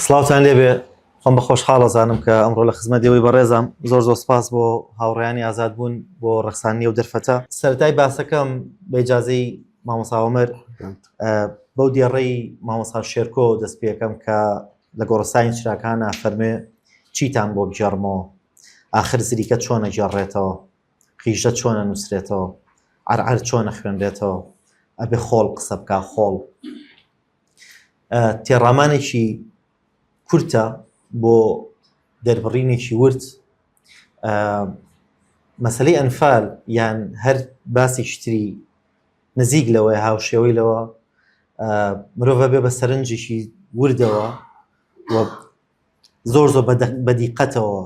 سڵاوتان لێبێ خۆم بە خۆشحاڵ ئەزانم کە ئەمڕۆ لە خزمەت ئێوەی بەڕێزام زۆر زۆر سپاس بۆ هاوڕێیانی ئازادبوون بۆ ڕەخساندنی ئەو دەرفەتە. سەرەتای باسەکەم بە ئیجازەی مامۆستا عومەر بەو دێڕەی مامۆستا شێرکۆ دەست پێکەم کە لە گۆڕستانی چراکانە فەرمێ چیتان بۆ بگێڕمەوە ئاخر زریکە چۆنە گێڕێتەوە قیژە چۆنە نووسرێتەوە عەرعەر چۆنە خوێنرێتەوە ئەبێ خۆڵ قسە بکا خۆڵ تێڕامانێکی کورتە بۆ دەربڕینێکی ورد مەسلەی ئەنفال یان هەر باسێکی تری نزیک لەوەی هاوشێوەی لەوە مرۆڤ بێ بە سەرنجێکی وردەوە و زۆر زۆر بەدیقەتەوە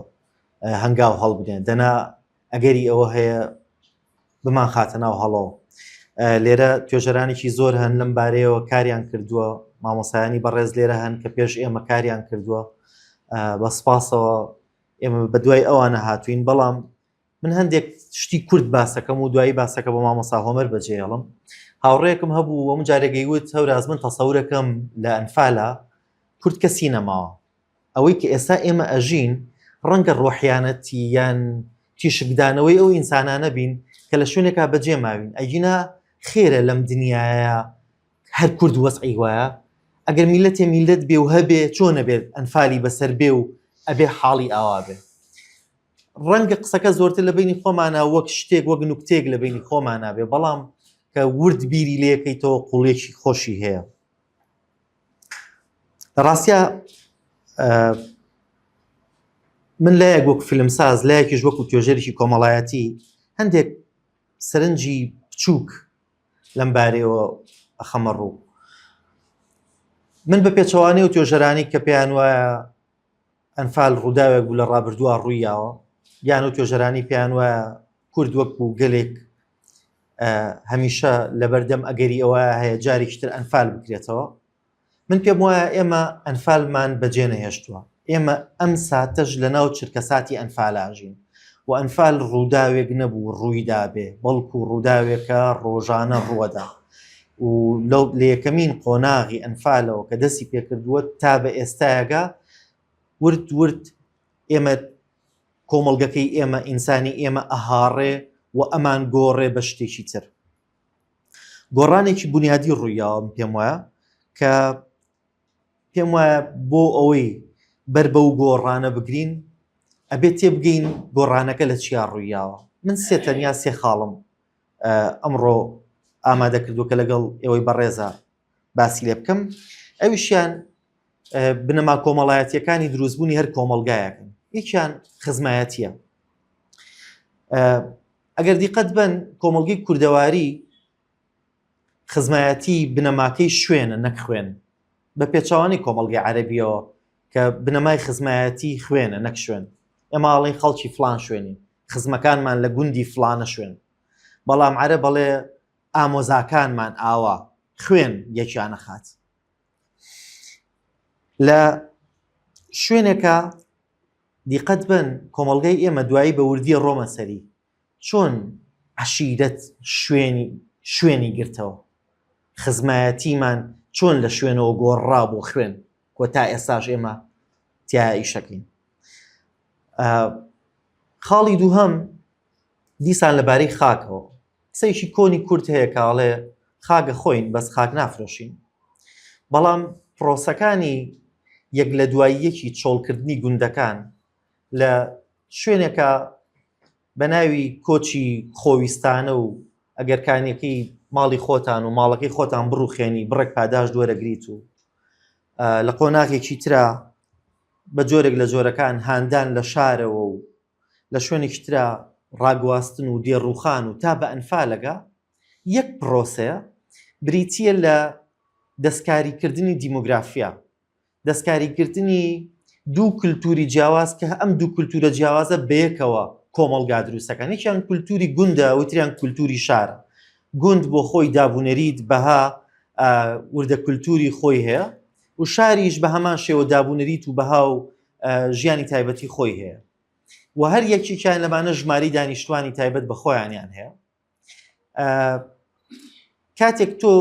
هەنگاو هەڵبنێن دەنا ئەگەری ئەوە هەیە بمانخاتە ناو هەڵۆ. لێرە توێژەرانێکی زۆر هەن لەم بارەیەوە کاریان کردووە، مامۆسایانی بەڕێز لێرە هەن کە پێش ئێمە کاریان کردووە، بە سپاسەوە ئێمە بە دوای ئەوانە هاتوین، بەڵام من هەندێک شتی کورت باسەکەم و دوایی باسەکە بۆ مامۆسا هۆمەر بەجێڵم. هاوڕێکم هەبوو ئەم جارێگەی وت هەوراز من تەسەورەکەم لە ئەنفالە کورد کەسی نەماوە. ئەوەی کە ئێستا ئێمە ئەژین ڕەنگە ڕۆحیانەتی یان تیشکدانەوەی ئەو ئینسانانە بین کە لە شوێنێکا بەجێ ماوین ئەگینا خێرە لەم دنیاە هەر کورد وەزعی وایە ئەگەر میلەتێ میلەت بێ و هەبێ چۆن نەبێت ئەنفالی بەسەر بێ و ئەبێ حاڵی ئاوا بێ ڕەنگە قسەکە زۆرتر لە بینی خۆمانە وەک شتێک وەک نوکتێک لە بینی خۆمانە بێ بەڵام کە ورد بیری لەکەیتەوە قوڵێکی خۆشی هەیە لە ڕاستیا من لایەک وەک فیلمساز لایەکیش وەکو توێژەرێکی کۆمەڵایەتی هەندێک سەرنجی بچووک لەم بارەیەوە ئەخەمە ڕوو من بە پێچەوانەی و توێژەرانی کە پێیان وایە ئەنفال ڕووداوێک بوو لە ڕابردووە ڕوویاوە یان و توێژەرانی پێیان وایە کورد وەکو گەلێک هەمیشە لەبەردەم ئەگەری ئەوە هەیە جارێکی تر ئەنفال بکرێتەوە من پێم وایە ئێمە ئەنفالمان بەجێ نەهێشتووە ئێمە ئەم ساتەش لە ناو چرکەساتی ئەنفالاژین و ئەنفال ڕووداوێک نەبوو ڕوویدابێ بەڵکو ڕووداوێکە ڕۆژانە ڕووەدا و لەو لە یەکەمین قۆناغی ئەنفالەوە کە دەستی پێکردووە تا بە ئێستایەگا ورد ورد ئێمە کۆمەڵگەکەی ئێمە ئینسانی ئێمە ئەهاڕێ و ئەمان گۆڕێ بە شتێکی تر گۆڕانێکی بنیادی ڕوویاوە پێم وایە کە پێم وایە بۆ ئەوەی بەر بەو گۆڕانە بگرین ئەبێت تێبگەین گۆڕانەکە لە چیا ڕوویاوە من سێ تەنیا سێ خاڵم ئەمڕۆ ئامادە کردو کە لەگەڵ ئێوەی بەڕێزە باسی لێ بکەم ئەویشیان بنەما کۆمەڵایەتیەکانی دروستبوونی هەر کۆمەڵگایەکن یەکیان خزمایەتیە ئەگەر دیقەت بن کۆمەڵگەی کوردەواری خزمایەتی بنەماکەی شوێنە نەک خوێن بە پێچەوانی کۆمەڵگەی عەربیەوە کە بنەمای خزمایەتی خوێنە نەک شوێن ئێمە ئاڵین خەڵکی فلان شوێنی خزمەکانمان لە گوندی فلانە شوێن بەڵام عەرە بەڵێ ئامۆزاکانمان ئاوا خوێن یەکیانە خات لە شوێنێکە دیقەت بن کۆمەڵگەی ئێمە دوایی بە وردی ڕۆمە سەری چۆن عەشیرەت شوێنی شوێنی گرتەوە خزمایەتیمان چۆن لە شوێنەوە گۆڕا بۆ خوێن کۆ تا ئێستاش ئێمە تیا ئیشەکەین خاڵی دووهەم دیسان لەبارەی خاکەوە قسەیەکی کۆنی کورد هەیە کاڵێ خاگە خۆین بەس خاک نافرۆشین بەڵام پرۆسەکانی یەک لە دوای یەکی چۆڵکردنی گوندەکان لە شوێنێکە بە ناوی کۆچی خۆویستانە و ئەگەر کانیەکەی ماڵی خۆتان و ماڵەکەی خۆتان بڕوخێنی بڕێک پاداشت وەرەگریت و لە قۆناغێکی ترا بە جۆرێک لە جۆرەکان هاندان لە شارەوە و لە شوێنێکی ترا ڕاگواستن و دێڕوخان و تا بە ئەنفالەگە یەک پرۆسەیە بریتە لە دەستکاریکردنی دیمۆگرافیا دەستکاریکردنی دوو کولتوری جیاواز کە ئەم دوو کولتورە جیاوازە بەیەکەوە کۆمەڵگا دروستەکەن یەکیان کولتوری گوندە وتریان کولتوری شارە گوند بۆ خۆی دابونەریت بەها وردە کولتوری خۆی هەیە و شاریش بە هەمان شێوە دابونەریت و بەها و ژیانی تایبەتی خۆی هەیە و هەر یەکێکیان لەمانە ژماری دانیشتوانی تایبەت بە خۆیانیان هەیە کاتێک تۆ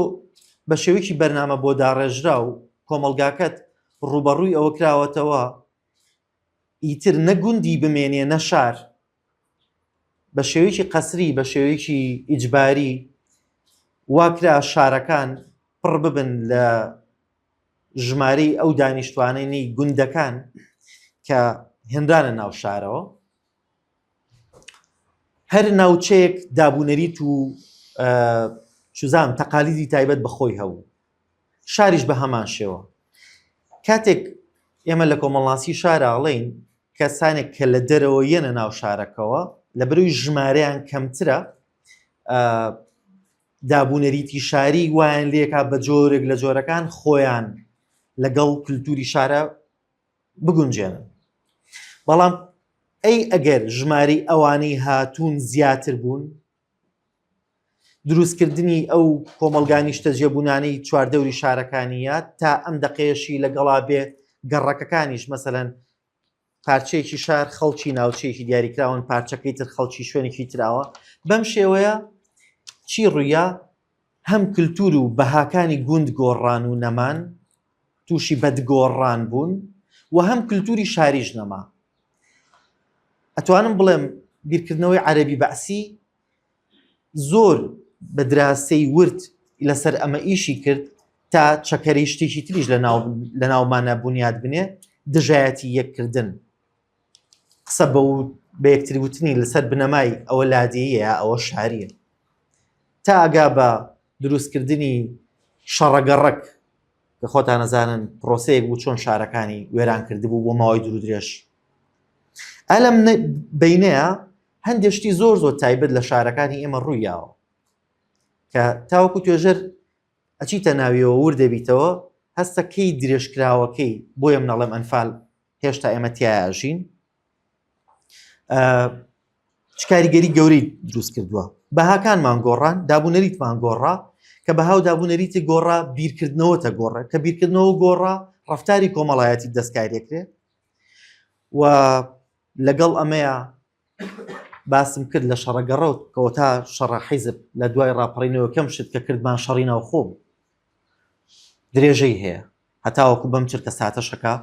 بە شێوەیەکی بەرنامە بۆ داڕێژرا و کۆمەڵگاکەت ڕووبەڕووی ئەوە کراوەتەوە ئیتر نە گوندی بمێنێ نە شار، بە شێوەیەکی قەسری بە شێوەیەکی ئیجباری واکرا شارەکان پڕ ببن لە ژمارەی ئەو دانیشتوانەی گوندەکان کە هێنرانە ناو شارەوە. هەر ناوچەیەک دابونەریت و چزان تەقالیدی تایبەت بە خۆی هەبوو شاریش بە هەمان شێوە کاتێک ئێمە لە کۆمەڵناسی شارە ئەڵێین کەسانێک کە لە دەرەوە یەنە ناو شارەکەوە لە بەروی ژمارەیان کەمترە دابونەریتی شاری وایان لێکا بە جۆرێک لە جۆرەکان خۆیان لەگەڵ کللتوری شارە بگونجێنن بەڵام ئەی ئەگەر ژمارەی ئەوانەی هاتوون زیاتر بوون دروستکردنی ئەو کۆمەڵگا نیشتەجێبوونانەی چواردەوری شارەکانیە تا ئەم دەقەیەشی لەگەڵا بێ گەڕەکەکانیش مەسەلەن پارچەیەکی شار خەڵکی ناوچەیەکی دیاریکراون پارچەکەی تر خەڵکی شوێنێکی تراوە بەم شێوەیە چی ڕوویا هەم کللتور و بەهاکانی گوند گۆڕان و نەمان تووشی بەدگۆڕان بوون و هەم کللتوری شاریش نەما ئەتوانم بڵێم بیرکردنەوەی عەربی بەعسی زۆر بە دراسەی ورد لەسەر ئەمە ئیشی کرد تا چەکەرەی شتێکی تریش لە ناومانە بونیاد بنێ دژایەتی یەککردن قسە بە بە یەکتری وتنی لەسەر بنەمای ئەوە لادێیە ئەوە شاریە تا ئەگا بە دروستکردنی شەڕەگەڕک کە خۆتان ئەزانن پرۆسەیەک بوو چۆن شارەکانی وێران کردبوو بۆ ماوەی دوور درێژ ئەلم بینەیە هەندێک شتی زۆر زۆر تایبەت لە شارەکانی ئێمە ڕوویاوە کە تاوەکو توێژەر ئەچیتە ناویەوە ور دەبیتەوە هەستەکەی درێژکراوەکەی بۆیە منەڵێم ئەنفال هێشتا ئێمە تیاژین چ کاریگەری گەورەی دروست کردووە بەهاکانمان گۆڕان دابوونەریتمان گۆڕا کە بەها و دابوونەریتی گۆڕا بیرکردنەوەتە گۆڕە کە بیرکردنەوە گۆڕا ڕفتاری کۆمەڵایەتی دەستکاریەکرێ و لەگەڵ ئەمەیە باسم کرد لە شەڕەگەڕەوت کەوتا شەڕە حیزب لە دوای ڕاپەڕینەوە کەم شت کە کردمان شەڕی ناوخۆ درێژەی هەیە هەتاوەکو بەم چرکە ساتەشەکە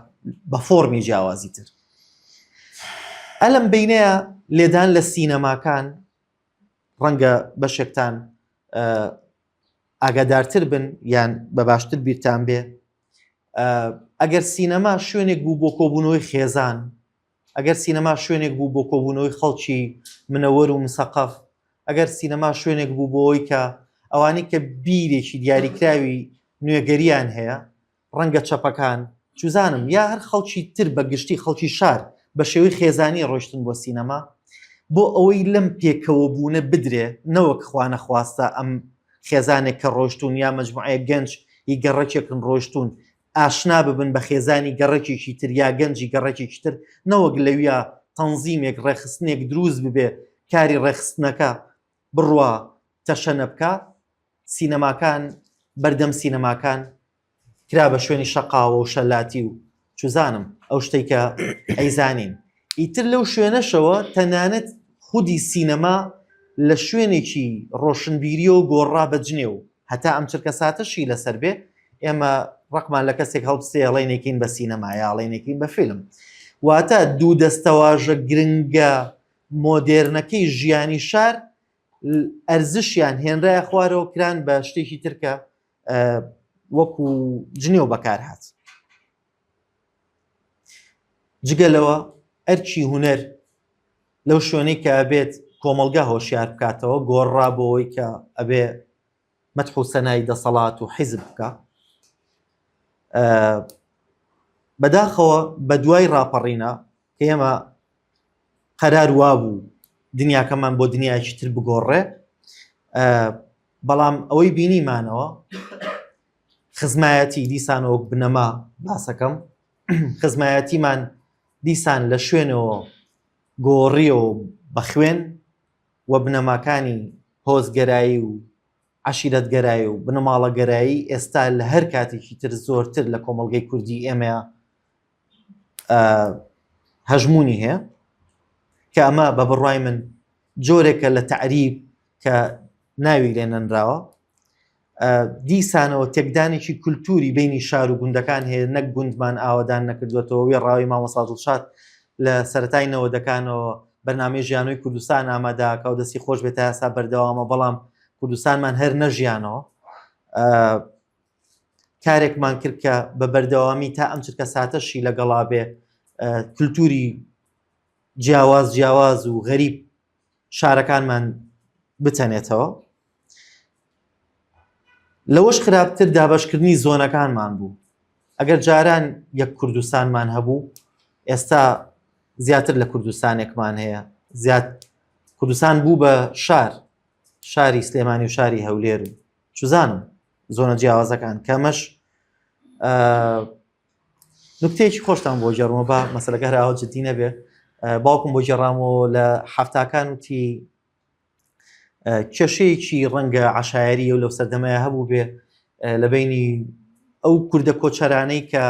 بە فۆرمی جیاوازی تر ئەلم بینەیە لێدان لە سینەماکان ڕەنگە بەشێکتان ئاگادارتر بن یان بە باشتر بیرتان بێ ئەگەر سینەما شوێنێک بوو بۆ کۆبوونەوەی خێزان ئەگەر سینەما شوێنێک بوو بۆ کۆبوونەوەی خەڵکی منەوەر و مسەقەف، ئەگەر سینەما شوێنێک بوو بۆ ئەوەی کە ئەوانەی کە بیرێکی دیاریکراوی نوێگەرییان هەیە، ڕەنگە چەپەکان، چوزانم، یا هەر خەڵکی تر بە گشتی خەڵکی شار بە شێوەی خێزانی ڕۆیشتن بۆ سینەما، بۆ ئەوەی لەم پێکەوەبوونە بدرێ، نەوەک خوانەخواستە ئەم خێزانێک کە ڕۆیشتوون یا مەجموعەیەک گەنج ی گەڕەکێکن ڕۆیشتوون ئاشنا ببن بە خێزانی گەڕەکێکی تر یا گەنجی گەڕەکێکی تر نەوەک لەویا تەنزیمێک ڕێکخستنێک دروست ببێ کاری ڕێکخستنەکە بڕوا تەشەنە بکا سینەماکان بەردەم سینەماکان کرا بە شوێنی شەقاوە و شەلاتی و چوزانم ئەو شتێک کە ئەیزانین ئیتر لەو شوێنەشەوە تەنانەت خودی سینەما لە شوێنێکی ڕۆشنبیریەوە گۆڕا بە جنێو هەتا ئەم چرکەساتەشی لەسەر بێ ئێمە ڕقمان لە کەسێک هەڵبسێ ئەڵێنێکین بە سینەما یا ئەڵێنێکین بە فیلم واتە دوو دەستەواژە گرنگە مۆدێرنەکەی ژیانی شار ئەرزشیان هێنرایە خوارەوە کران بە شتێکی ترکە وەکو جنێو بەکار هات جگە لەوە ئەرکی هونەر لەو شوێنەی کە ئەبێت کۆمەڵگا هۆشیار بکاتەوە گۆڕا بۆ ئەوەی کە ئەبێ مەدح و سەنای دەسەڵات و حیزب بکە بەداخەوە بە دوای ڕاپەڕینە کە ئێمە قەرار وابوو دنیاکەمان بۆ دنیایەکی تر بگۆڕێ بەڵام ئەوەی بینیمانەوە خزمایەتی دیسان وەک بنەما باسەکەم خزمایەتیمان دیسان لە شوێنەوە گۆڕیەوە بە خوێن و بنەماکانی هۆزگەرایی و عەشیرەتگەرایی و بنەماڵەگەرایی ئێستا لە هەر کاتێکی تر زۆرتر لە کۆمەڵگەی کوردی ئێمەیە هەژمونی هەیە کە ئەمە بە بڕوای من جۆرێکە لە تەعریب کە ناوی لێ نەنراوە. دیسانەوە تێکدانێکی کولتوری بینی شار و گوندەکان هەیە نەک گوندمان ئاوەدان نەکردوێتەوە وێ ڕاوی مامۆستا دڵشاد لە سەتای نەوەدەکانەوە بەرنامەی ژیانەوەی کوردستان ئاماداکە و دەستی خۆش بێت تا ئێستا بەردەوامە بەڵام کوردستانمان هەر نەژیانەوە کارێکمان کرد کە بە بەردەوامی تا ئەم چرکە ساتەشی لەگەڵا بێ کولتوری جیاواز جیاواز و غەریب شارەکانمان بتەنێتەوە لەوەش خراپتر دابەشکردنی زۆنەکانمان بوو ئەگەر جاران یەک کوردستانمان هەبوو ئێستا زیاتر لە کوردستانێکمان هەیە زیاد کوردستان بوو بە شار شاری سلێمانی و شاری هەولێر و چزانم زۆنە جیاوازەکان کەمەش نکتەیەکی خۆشتان بۆ گێڕمەوە با مەسەلەکە هەر ئاوا جدی نەبێ باوکم بۆ گێڕامەوە لە حەفتاکان وتی کێشەیەکی ڕەنگە عشایری و لەو سەردەمەیە هەبوو بێ لە بینی ئەو کوردە کۆچەرانەی کە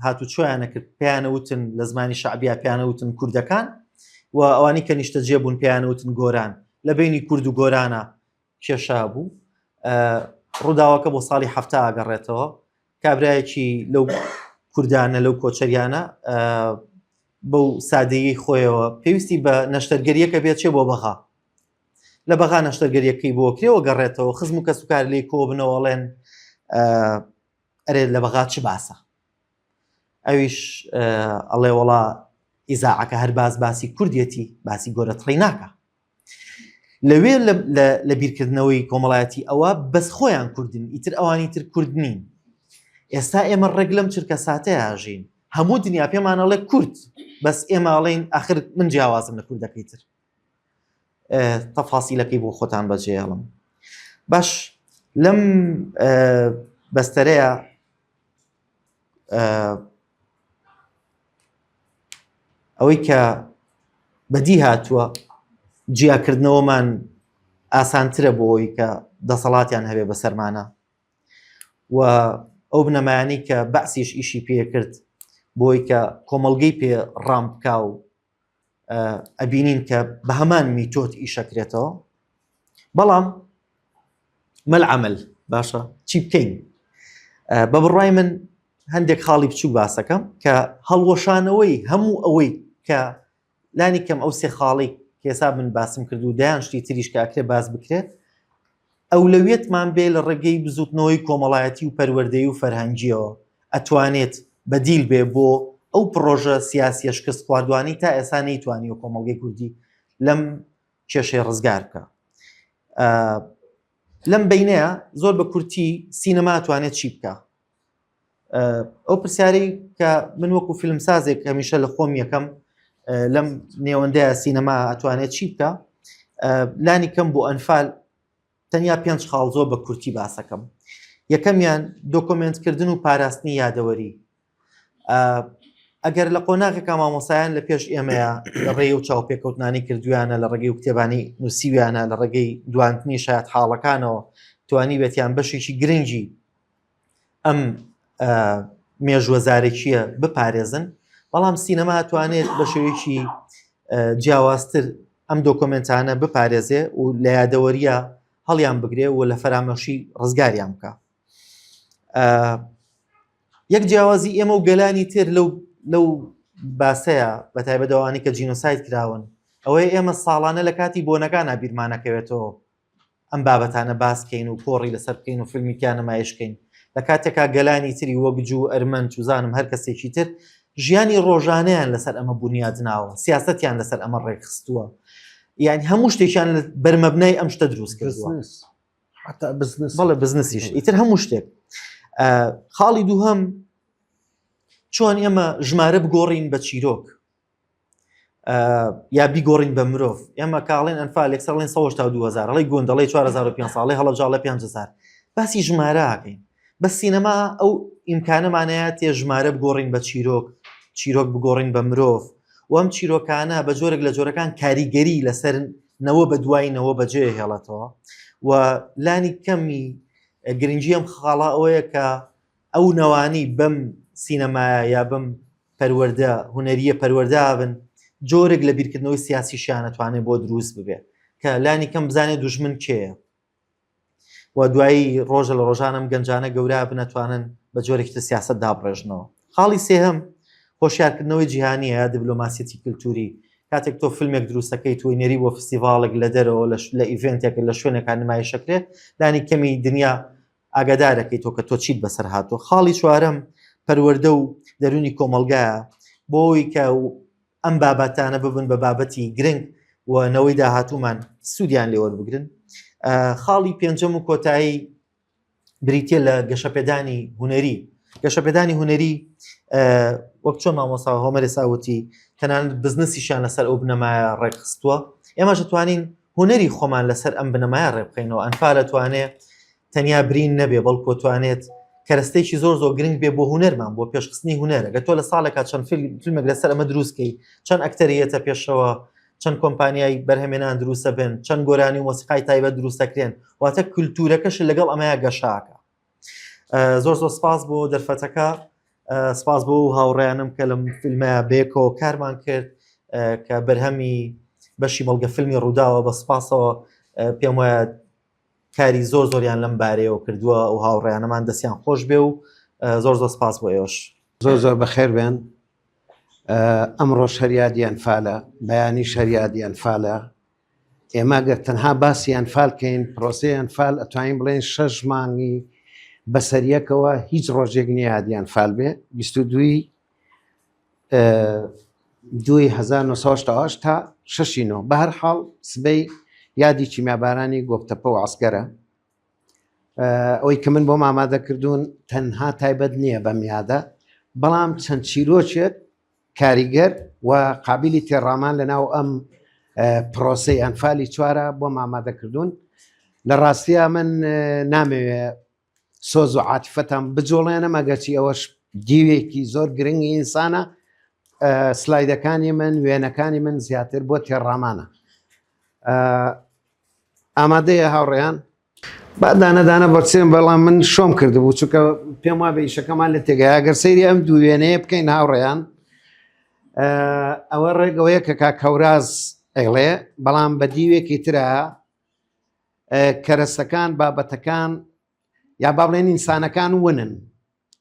هاتوچۆیانە کرد پێیانە وتن لە زمانی شعبیا پیانە وتن کوردەکان و ئەوانی کە نیشتە جێبوون پێیانە وتن گۆران لە بینی کورد و گۆرانە کێشا بوو ڕووداوەکە بۆ ساڵی هەفتا ئەگەڕێتەوە کابرایەکی لەو کوردانە لەو کۆچەریانە بەو سادەیی خۆیەوە پێویستی بە نەشتەرگەریەکە بێت چێ بۆ بەغا لە بەغا نەشتەرگەریەکەی بۆ کرێەوە گەڕێتەوە خزم و کەسوکار لێی کۆبنەوەڵێن ئەرێ لە بەغا چ باسە ئەویش ئەڵێ وەڵا ئیزاعەکە هەر باس باسی کوردێتی باسی گۆرەتڕی ناکە لەوێ لە بیرکردنەوەی کۆمەڵایەتی ئەوە بەس خۆیان کوردن ئیتر ئەوانی تر کورد نین ئێستا ئێمە ڕێک لەم چرکە ساتەیە ژین هەموو دنیا پێمانەڵێ کورد بەس ئێماڵین ئاخر من جیاوازم لە کوردەکەی تر تەفاسیلەکەی بۆ خۆتان بەجێڵم باش لەم بەستەرەیە ئەوەی کە بەدی هاتووە جیاکردنەوەمان ئاسانترە بۆ ئەوەی کە دەسەڵاتیان هەبێ بەسەرمانە و ئەو بنەمایانی کە بەعسیش ئیشی پێکرد بۆی کە کۆمەڵگەی پێ ڕام بکا و ئەبینین کە بە هەمان میتۆد ئیشەکرێتەوە بەڵام مەلعەمل باشە چی بکەین بە بڕای من هەندێک خاڵی بچوو باسەکەم کە هەڵوەشانەوەی هەموو ئەوەی کە لانی کەم ئەو سێ خاڵی کێسا من باسم کرد و دەیان شتی تریش کە ئەکرێ باس بکرێت ئەولەویەتمان بێ لە ڕێگەی بزوتنەوەی کۆمەڵایەتی و پەروەردەیی و فەرهەنگیەوە ئەتوانێت بەدیل بێ بۆ ئەو پڕۆژە سیاسیە شکست خواردوانەی تا ئێستا نەیتوانیوە کۆمەڵگەی کوردی لەم کێشەی ڕزگار بکە. لەم بینەیە زۆر بە کورتی سینەما توانێت چی بکە؟ ئەو پرسیارەی کە من وەکو فیلمسازێک هەمیشە لە خۆم یەکەم لەم نێوەندەیە سینەما ئەتوانێت چی بکە لانی کەم بۆ ئەنفال تەنیا پێنج خاڵ زۆر بە کورتی باسەکەم یەکەمیان دۆکۆمنتکردن و پاراستنی یادەوەری ئەگەر لە قۆناغێکا مامۆسایان لە پێش ئێمەیە لە ڕێی و چاوپێکەوتنانی کردویانە لە ڕێگەی و کتێبانی نووسیویانە لە ڕێگەی دواندنی شایەت حاڵەکانەوە توانی بێتیان بەشێکی گرنگی ئەم مێژوە زارەکیە بپارێزن بەڵام سینەما توانێت بە شێوەیەکی جیاوازتر ئەم دۆکۆمنتانە بپارێزێ و لە یادەوەریە هەڵیان بگرێ و لە فەرامۆشی ڕزگاریان بکە یەک جیاوازی ئێمە و گەلانی تر لەو لەو باسەیە بە تایبەتەوانی کە جینۆساید کراون ئەوەی ئێمە ساڵانە لە کاتی بۆنەکان بیرمانەکەوێتەوە ئەم بابەتانە باس کەین و کۆڕی لەسەر بکەین و فیلمی تیا نمایش کەین لە کاتێکا گەلانی تری وەک جوو ئەرمەن چوزانم هەر کەسێکی تر ژیانی ڕۆژانەیان لەسەر ئەمە بونیاد ناوە سیاسەتیان لەسەر ئەمە ڕێکخستووە یعنی هەموو شتێکیان لە بەرمەبنای ئەم شتە دروست کردووە بزنس حتا بزنس بەڵێ بزنسیش ئیتر هەموو شتێک خاڵی دووهەم چۆن ئێمە ژمارە بگۆڕین بە چیرۆک یا بیگۆڕین بە مرۆڤ ئێمە کاڵێن ئەنفال یەکسەر ڵێن 192000 ئەڵێ گوند ئەڵێ 4500 ساڵی هەڵەبجە ئەڵێ 5000 باسی ژمارەکەین بە سینەما ئەو ئیمکانەمانەیە تێ ژمارە بگۆڕین بە چیرۆک چیرۆک بگۆڕین بە مرۆڤ و ئەم چیرۆکانە بە جۆرێک لە جۆرەکان کاریگەری لەسەر نەوە بە دوای نەوە بەجێ هێڵێتەوە و لانی کەمی گرنگی ئەم خاڵە ئەوەیە کە ئەو نەوانی بەم سینەمایە یا بەم پەروەردە هونەریە پەروەردە بن جۆرێک لە بیرکردنەوەی سیاسیشیان ئەتوانێت بۆ دروست ببێ کە لانی کەم بزانێت دوژمن کێیە. و دوایی ڕۆژە لە ڕۆژان ئەم گەنجانە گەورە بنەتوانن بە جۆرێکی تر سیاسەت دابڕێژنەوە. خاڵی سێهەم هۆشیارکردنەوەی جیهانیە یا دیبلۆماسیەتی کلتوری. کاتێک تۆ فیلمێک دروستەکەی تۆی نێری بۆ فستیڤاڵێک لە دەرەوە لە event ێک لە شوێنێکا نمایشەکرێ لانی کەمی دنیا ئاگادارەکەی تۆ کە تۆ چیت بەسەر هاتووە. خاڵی چوارەم پەروەردە و دەروونی کۆمەڵگایە بۆ ئەوەی کە ئەم بابەتانە ببن بە بابەتی گرنگ و نەوەی داهاتوومان سوودیان لێ وەربگرن. خاڵی پێنجەم و کۆتایی بریتە لە گەشەپێدانی هونەری. گەشەپێدانی هونەری وەک چۆن مامۆستا هۆمەر ساوتی تەنانەت بزنسیشیان لەسەر ئەو بنەمایە ڕێکخستووە. ئێمەش دەتوانین هونەری خۆمان لەسەر ئەم بنەمایە ڕێبخەینەوە. ئەنفال ئەتوانێ تەنیا برین نەبێ، بەڵکو توانێت کەرەستێکی زۆر زۆر گرنگ بێ بۆ هونەرمان، بۆ پێشخستنی هونەر. ئەگەر تۆ لە ساڵێکا چەند فیلمێک لەسەر ئەمە دروستکەی، چەند ئەکتەری یەتە پێشەوە، چەند کۆمپانیای بەرهەمێنان دروستە بن، چەند گۆرانی و مۆسیقای تایبەت دروستەکرێن، واتە کولتوورەکەش لەگەڵ ئەمەیا گەشاکە. زۆر زۆر سپاس بۆ دەرفەتەکە، سپاس بۆ هاوڕێیانم کە لەم فیلمە بەیەکەوە کارمان کرد کە بەرهەمی بەشی بەڵگە فیلمی ڕووداوە. بە سپاسەوە پێم وایە کاری زۆر زۆریان لەم بارەیەوە کردووە و هاوڕێیانەمان دەستیان خۆش بێ و زۆر زۆر سپاس بۆ ئێوەش. زۆر زۆر بەخێر بێن. ئەمڕۆ شەریادی ئەنفالە، بەیانی شەریادی ئەنفالە. ئێمە گەر تەنها باسی ئەنفال کەین، پرۆسەی ئەنفال ئەتوانین بڵێن شەش مانگی بەسەریەکەوە هیچ ڕۆژێک نییە یادی ئەنفال بێ. 22 دووی 1970 تا شەشی نۆ. بە هەر حاڵ سبەی یادی کیمیابارانی گۆپتەپە و عسکەرە. ئەوەی کە من بۆم ئامادە کردوون تەنها تایبەت نییە بەم یادە، بەڵام چەند چیرۆکێک کاریگەر و قابلی تێڕامان لە ناو ئەم پرۆسەی ئەنفالی چوارە بۆم ئامادە کردوون. لە ڕاستیە من نامەوێ سۆز و عاتفەتان بجوڵێنم، ئەگەرچی ئەوەش دیوێکی زۆر گرنگی ئینسانە. سلایدەکانی من، وێنەکانی من زیاتر بۆ تێڕامانە. ئامادەیە هاوڕێیان؟ با دانە دانە بەچێن، بەڵام من شۆم کردبوو چونکە پێم وابێ ئیشەکەمان لە تێگای. ئەگەر سەیری ئەم دوو وێنەیە بکەین هاوڕێیان، ئەوە ڕێگەوەیە کە کاک هەوراز ئەیڵێ، بەڵام بە دیوێکی ترە کەرەسەکان، بابەتەکان یا با بڵێن ئینسانەکان ونن،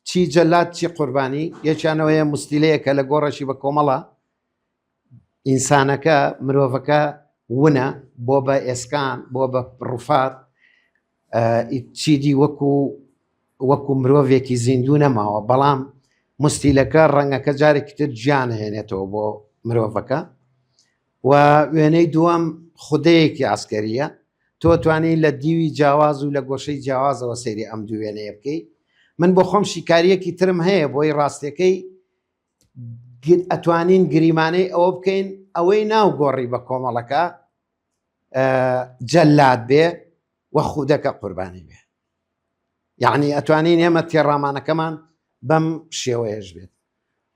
چی جەلات چی قوربانی. یەکیانەوەیە مستیلەیەکە لە گۆڕەشی بە کۆمەڵە ئینسانەکە، مرۆڤەکە ونە، بۆ بە ئێسکان، بۆ بە ڕوفات، چیدی وەکو وەکو مرۆڤێکی زیندوو نەماوە. بەڵام مستیلەکە ڕەنگەکە جارێکی تر گیان هێنێتەوە بۆ مرۆڤەکە. و وێنەی دووەم خودەیەکی عسکەریە. تۆ توانی لە دیوی جیاواز و لە گۆشەی جیاوازەوە سەیری ئەم دوو وێنەیە بکەی. من بۆ خۆم شیکاریەکی ترم هەیە بۆی ڕاستیەکەی ئەتوانین گریمانەی ئەوە بکەین ئەوەی ناو گۆڕی بە کۆمەڵەکە جەلاد بێ و خودەکە قوربانی بێ. یعنی ئەتوانین ئێمە تێڕامانەکەمان بەم شێوەیەش بێت.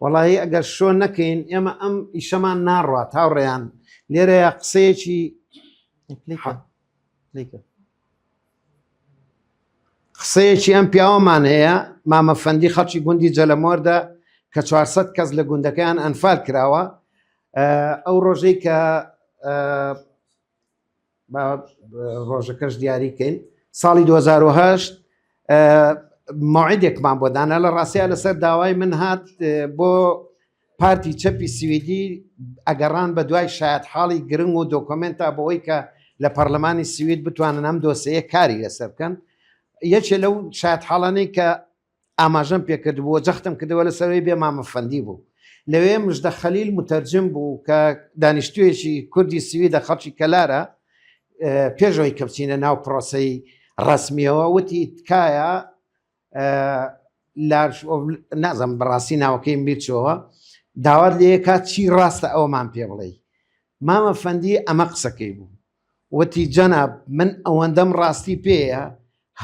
وەڵی ئەگەر شۆ نەکەین ئێمە ئەم ئیشەمان ناڕات هاوڕێیان. لێرەیە قسەیەکی قسەیەکی ئەم پیاوەمان هەیە، مامە فەندی خەڵکی گوندی جەلەمۆردە کە 400 کەس لە گوندەکەیان ئەنفال کراوە. ئەو ڕۆژەی کە ڕۆژەکەش دیاریکەین ساڵی 2008 موعدێکمان بۆ دانا. لە ڕاستیا لەسەر داوای من هات بۆ پارتی چەپی سویدی ئەگەڕان بە دوای شایەت حاڵی گرنگ و دۆکۆمێنتا بۆی کە لە پەرلەمانی سوید بتوانن ئەم دۆسەیە کاری لەسەر بکەن. یەکێ لەو شایەت حاڵانەی کە ئاماژەم پێکردبوو و جەختم کردەوە لەسەرەوەی بێ مامە فەندی بوو. لەوێ مژدە خەلیل متەرجم بوو کە دانیشتوویەکی کوردی سویدە، خەڵکی کەلارە. پێشەوەی کە بچینە ناو پرۆسەی ڕەسمیەوە وتی تکایە نازم بەڕاستی ناوەکەیم بیرچەوە، داوات لێکات چی ڕاستە ئەومان پێ بڵێ. مامە فەندی ئەمە قسەکەی بوو، وتی جەناب من ئەوەندەم ڕاستی پێیە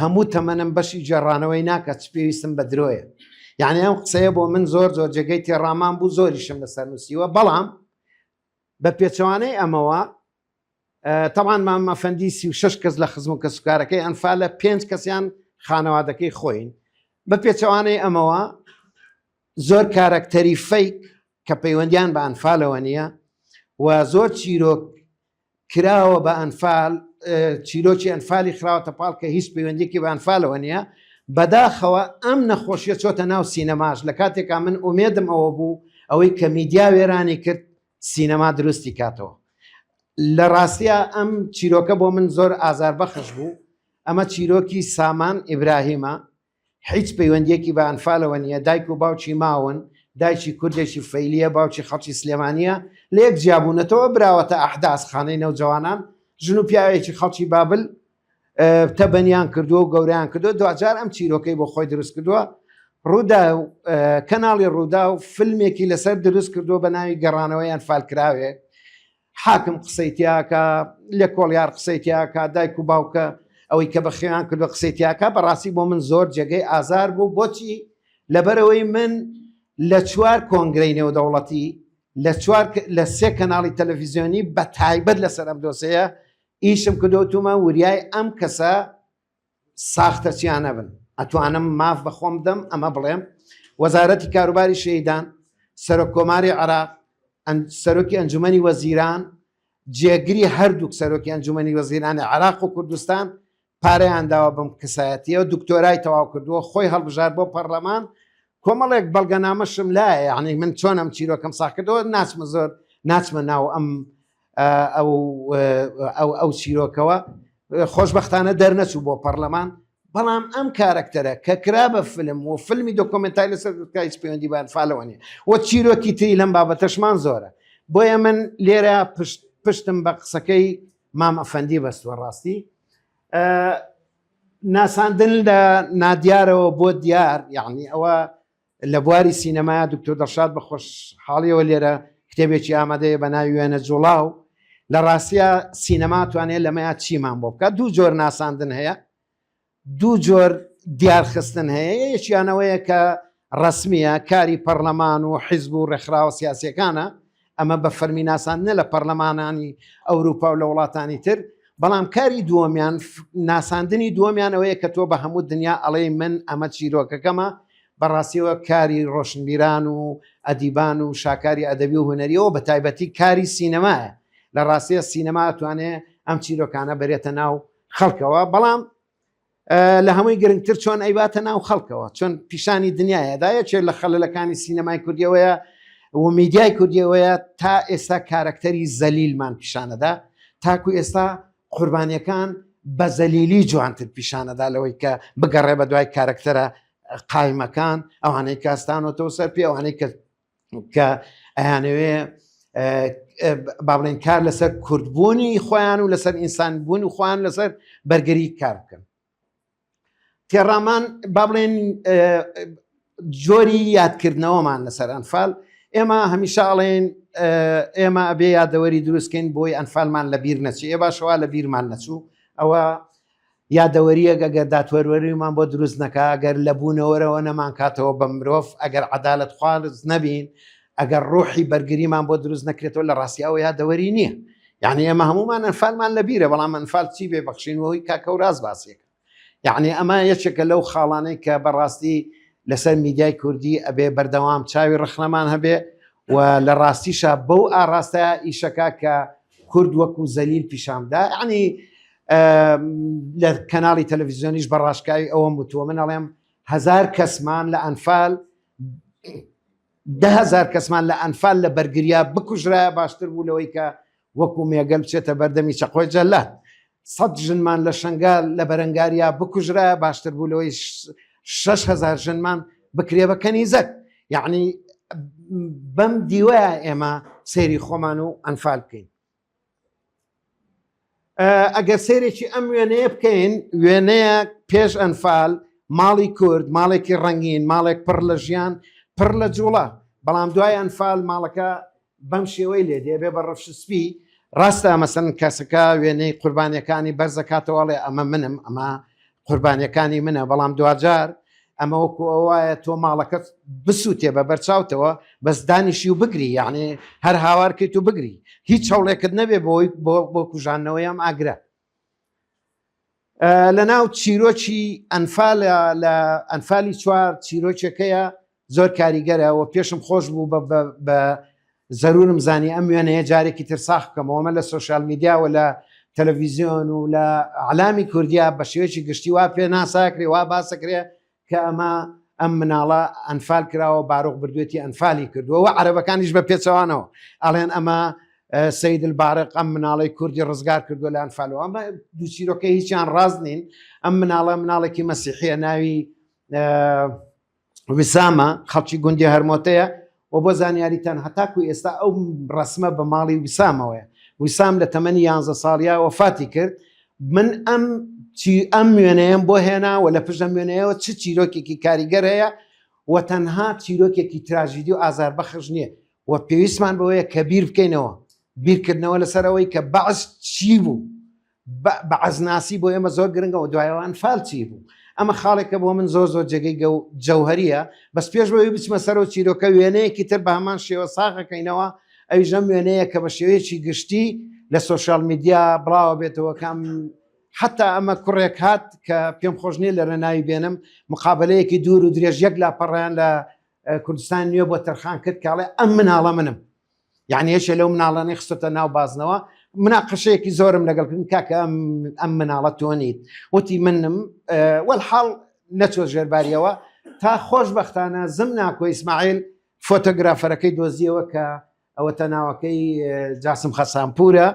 هەموو تەمەنم بەشی گێڕانەوەی ناکە، چ پێویستم بە درۆیە. یعنی ئەم قسەیە بۆ من زۆر زۆر جێگەی تێڕامان بوو، زۆریشم لەسەر نووسیوە. بەڵام بە پێچەوانەی ئەمەوە تەوان مامە فەندی 36 کەس لە خزم و کەسوکارەکەی ئەنفالە، پێنج کەسیان خانەوادەکەی خۆین. بە پێچەوانەی ئەمەوە زۆر کارەکتەری fake کە پەیوەندیان بە ئەنفالەوە نییە و زۆر چیرۆک کراوە بە ئەنفال. چیرۆکی ئەنفالی خراوەتە پاڵ کە هیچ پەیوەندیکی بە ئەنفالەوە نییە. بەداخەوە ئەم نەخۆشیە چۆتە ناو سینەماش، لە کاتێکا من ئومێدم ئەوە بوو ئەوەی کە میدیا وێرانی کرد سینەما دروستی کاتەوە. لە ڕاستیا ئەم چیرۆکە بۆ من زۆر ئازاربەخش بوو. ئەمە چیرۆکی سامان ئیبراهیمە، هیچ پەیوەندیەکی بە ئەنفالەوە نییە، دایک و باوکی ماون، دایکی کوردێکی فەیلیە، باوکی خەڵکی سلێمانیە، لە یەک جیابوونەتەوە، براوەتە ئەحداس خانەی نەوجەوانان، ژن و پیاوێکی خەڵکی بابل تەبەنیان کردووە و گەوریان کردووە، دواجار ئەم چیرۆکەی بۆ خۆی دروست کردووە. ڕوودا کەناڵی ڕوودا و فیلمێکی لەسەر دروست کردووە بە ناوی گەڕانەوەی ئەنفالکراوێک. حاکم قسەی تیاکە، لێکۆڵیار قسەی تیاکە، دایک و باوکە ئەوەی کە بەخێویان کردووە قسەی تیاکە. بەڕاستی بۆ من زۆر جێگەی ئازار بوو. بۆچی؟ لەبەرئەوەی من لە چوار کۆنگرەی نێودەوڵەتی، لە چوار لە سێ کەناڵی تەلەفیزیۆنی بە تایبەت لەسەر ئەم دۆسێیە ئیشم کردووە، وتومە وریای ئەم کەسە ساختەچیانە بن. ئەتوانم ماف بە خۆم بدەم ئەمە بڵێم، وەزارەتی کاروباری شەهیدان، سەرۆک کۆماری عێراق، سەرۆکی ئەنجومەنی وەزیران، جێگری هەردووک سەرۆکی ئەنجومەنی وەزیرانی عێراق و کوردستان پارەیان داوە بەم کەسایەتیەوە، دکتۆرای تەواو کردووە، خۆی هەڵبژارد بۆ پەرلەمان. کۆمەڵێک بەڵگەنامەشم لایە، یعنی من چۆن ئەم چیرۆکەم ساخ کردەوە، ناچمە زۆر ناچمە ناو ئەم ئەو ئەو ئەو چیرۆکەوە. خۆشبەختانە دەرنەچوو بۆ پەرلەمان، بەڵام ئەم کارەکتەرە کە کرا بە فیلم و فیلمی دۆکۆمنتای لەسەر دەستگای هیچ پەیوەندی بە ئەنفالەوە نییە و چیرۆکی تری لەم بابەتەشمان زۆرە. بۆیە من لێرە پشت پشتم بە قسەکەی مام ئەفەندی بەستووە. ڕاستی ناساندن لە نادیارەوە بۆ دیار، یعنی ئەوە لە بواری سینەمایا دکتۆر دڵشاد بە خۆشحاڵیەوە لێرە کتێبێکی ئامادەیە بە ناوی وێنە جوڵاو. لە ڕاستیا سینەما توانێت لەمەیا چیمان بۆ بکات؟ دوو جۆر ناساندن هەیە، دوو جۆر دیارخستن هەیە. یەکیانەوەیە کە ڕسمیە، کاری پەرلەمان و حیزب و ڕێکخراوە سیاسیەکانە، ئەمە بە فەرمی ناساندنە لە پەرلەمانانی ئەوروپا و لە وڵاتانی تر. بەڵام کاری دووەمیان، ناساندنی دووەمیان ئەوەیە کە تۆ بە هەموو دنیا ئەڵێی من ئەمە چیرۆکەکەمە. بەڕاستیەوە کاری ڕۆشنبیران و ئەدیبان و شاکاری ئەدەبی و هونەریەوە بە تایبەتی کاری سینەمایە. لە ڕاستیە سینەما ئەتوانێ ئەم چیرۆکانە بەرێتە ناو خەڵکەوە، بەڵام لە هەمووی گرنگتر چۆن ئەیباتە ناو خەڵکەوە، چۆن پیشانی دنیاە دا. یەکێک لە خەلەلەکانی سینەمای کوردیەوەیە و میدیای کوردیەوەیە تا ئێستا کارەکتەری زەلیلمان پیشانەدا، تاکو ئێستا قوربانیەکان بە زەلیلی جوانتر پیشانەدا لەوەی کە بگەڕێ بە دوای کارەکتەرە قایمەکان، ئەوانەی کاستانەوەتەوە سەر پێ، ئەوانەی کە کە ئەیانەوێ با بڵێن کار لەسەر کوردبوونی خۆیان و لەسەر ئینسان بوون و خۆیان لەسەر بەرگری کار بکەن. تێڕامان با بڵێن جۆری یادکردنەوەمان لەسەر ئەنفال، ئێمە هەمیشە ئەڵێن ئێمە ئەبێ یادەوەری دروستکەین بۆی ئەنفالمان لە بیر نەچی. ئێ باشەوە لە بیرمان نەچوو، ئەوە یادەوەرییەک ئەگەر دادپەروەریمان بۆ دروست نەکا، ئەگەر لە بوونەوەرەوە نەمانکاتەوە بە مرۆڤ، ئەگەر عەدالەتخواز نەبین، ئەگەر ڕۆحی بەرگریمان بۆ دروست نەکرێتەوە، لە ڕاستی ئەوە یادەوەری نییە. یعنی ئێمە هەمومان ئەنفالمان لە بیرە، بەڵام ئەنفال چی بێ بەخشین وەی کاکەوراز باسێک. یعنی ئەمە یەکێکە لەو خاڵانەی کە بەڕاستی لەسەر میدیای کوردی ئەبێ بەردەوام چاوی ڕەخنەمان هەبێ و لە ڕاستیشا بەو ئاڕاستەیە ئیشەکە کە کورد وەکو زەلیل پیشاندا. یعنی لە کەناڵی تەلەڤیزیۆنیش بە ڕاشکاوی ئەوەم وتووە، من ئەڵێم هزار کەسمان لە ئەنفال، 10,000 کەسمان لە ئەنفال لە بەرگریا بکوژرایە باشتر بوو لەوەی کە وەکو مێگەل بچێتە بەردەمی چەقۆی جەلات. 100 ژنمان لە شنگال لە بەرەنگاریا بکوژرایە باشتر بوو لەوەی 6,000 ژنمان بکرێ بە کەنیزەک. یعنی بەم دیوەیە ئێمە سەیری خۆمان و ئەنفال بکەین. ئەگەر سەیرێکی ئەم وێنەیە بکەین، وێنەیە پێش ئەنفال، ماڵی کورد، ماڵێکی ڕەنگین، ماڵێک پڕ لە ژیان، پڕ لە جوڵە، بەڵام دوای ئەنفال ماڵەکە بەم شێوەی لێ دێ، بێ بە ڕەش سپی. ڕاستە مەسەن کەسەکە وێنەی قوربانیەکانی بەرزەکاتەوە، ئەڵێ ئەمە منم، ئەمە قوربانیەکانی منە، بەڵام دواجار ئەمە وەکو ئەوە تۆ ماڵەکەت بسووتێ بە بەرچاوتەوە بەس دانیشی و بگری، یعنی هەر هاوارکەیت و بگری، هیچ هەوڵێکت نەبێ بۆی بۆ کوژاندنەوەی ئەم ئاگرە. لە ناو چیرۆکی ئەنفال لە ئەنفالی چوار چیرۆکێکەیە زۆر کاریگەرە و پێشم خۆش بوو بە زەرورم زانی ئەم وێنەیە جارێکی تر ساخ بکەمەوە. ئەمە لە social media و لە تەلەڤیزیۆن و لە علامی کوردیا بە شێوەیەکی گشتی وا پێ ناساکرێ وا باسەکرێ کە ئەمە ئەم مناڵە ئەنفال کراوە باروخ بردوێتی ئەنفالی کردووە و عەرەبەکانیش بە پێچەوانەوە ئەڵێن ئەمە سید البارق ئەم مناڵی کوردی ڕزگار کردووە لە ئەنفالەوە. ئەمە دوو چیرۆکە هیچیان ڕاست نین. ئەم مناڵە مناڵێکی مەسیحیە ناوی وسامە، خەڵکی گوندی هەرمۆتەیە و بۆ زانیاریتان هەتاکو ئێستا ئەو ڕسمە بە ماڵی وسامەوەیە. وسام لە تەمەنی یانزە ساڵیا وەفاتی کرد. من ئەم چی ئەم وێنەیەم بۆ هێنا و لە پشت ئەم وێنەیەوە چ چیرۆکێکی کاریگەر هەیە و تەنها چیرۆکێکی تراژیدی و ئازاربەخش نییە و پێویستمان بەوەیە کە بیر بکەینەوە، بیرکردنەوە لەسەر ئەوەی کە بەعس چی بوو، بەعسناسی بۆ ئێمە زۆر گرنگە و دوایەوە ئەنفال چی بوو. ئەمە خاڵێکە بۆ من زۆر زۆر جێگەی جەوهەریە. بەس پێش بەوەی بچمە سەرەوە چیرۆکە، وێنەیەکی تر بە هەمان شێوە ساغەکەینەوە، ئەویش ئەم وێنەیە کە بە شێوەیەکی گشتی لە social media بڵاوە بێتەوە کە ئەم حتا ئەمە کوڕێک هات کە پێم خۆش نییە لەرە ناوی بێنم، مقابلەیەکی دوور و درێژ یەک لاپەڕیان لە کوردستان نوێ بۆ تەرخان کرد کاڵێ ئەم مناڵە منم، یعنی یەکێ لەو مناڵانەی خستۆتە ناو بازنەوە. مناقەشەیەکی زۆرم لەگەڵ کردن، کاکە ئەم مناڵە تۆ نیت؟ وتی منم. وەلحاڵ نەچوە ژێرباریەوە تا خۆشبەختانە زم ناکۆ ئیسماعیل فۆتۆگرافەرەکەی دۆزیەوە کە ئەوەتە ناوەکەی جاسم خەسانپورە.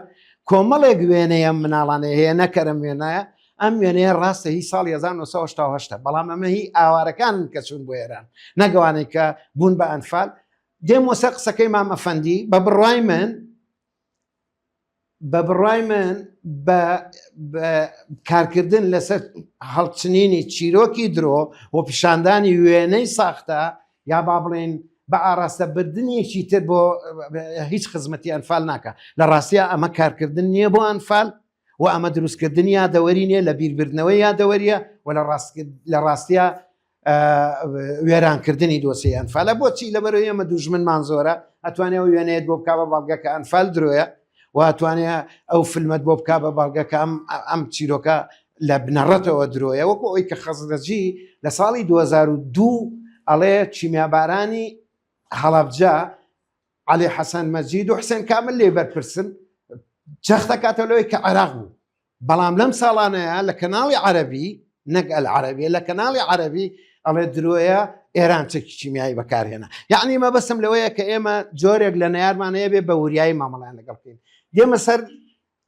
کۆمەڵێک وێنەیە مناڵانە هەیە، نەکەرم وێنایە. ئەم وێنەیە ڕاستە هی ساڵی 1970، بەڵام ئەمە هی ئاوارەکانن کە چوون بۆ ئێران، نەگەوانەی کە بوون بە ئەنفال. دێم وەسەر قسەکەی مام ئەفەندی. بە بڕوای من بە بڕوای من بە کارکردن لەسەر هەڵچنینی چیرۆکی درۆ و پیشاندانی وێنەی ساختە یا با بڵێن بە ئاراستە بردنێکی تر بۆ هیچ خزمەتی ئەنفال ناکە. لە ڕاستیا ئەمە کارکردن نییە بۆ ئەنفال و ئەمە دروستکردنی یادەوەری نییە، لە بیربردنەوەی یادەوەریە و لە ڕاستیا وێرانکردنی دۆسیەی ئەنفالە. بۆچی؟ لەبەرەوەی ئێمە دوژمنمان زۆرە، ئەتوانێ ئەو وێنەیەت بۆ بکا بە بەڵگە کە ئەنفال درۆیە و ئەتوانێ ئەو فیلمەت بۆ بکا بە بەڵگە کە ئەم ئەم چیرۆکە لە بنەڕەتەوە درۆیە، وەکو ئەوەی کە خەزرەجی لە ساڵی 2002 ئەڵێ کیمیابارانی هەڵەبجە عەلی حەسەن مەجید و حسێن کامل لێ بەرپرسن، جەختەکاتەوە لەوەی کە عێراق بوو. بەڵام لەم ساڵانەیە لە کەناڵی عەرەبی، نەک ئەلعەرەبیە، لە کەناڵی عەرەبی ئەڵێ درۆیە ئێران چەکی کیمیایی بەکارهێنا. یعنی مەبەستم لەوەیە کە ئێمە جۆرێک لە نەیارمان هەیە بێ بە وریایی مامەڵیان لەگەڵ بکەین. دێمە سەر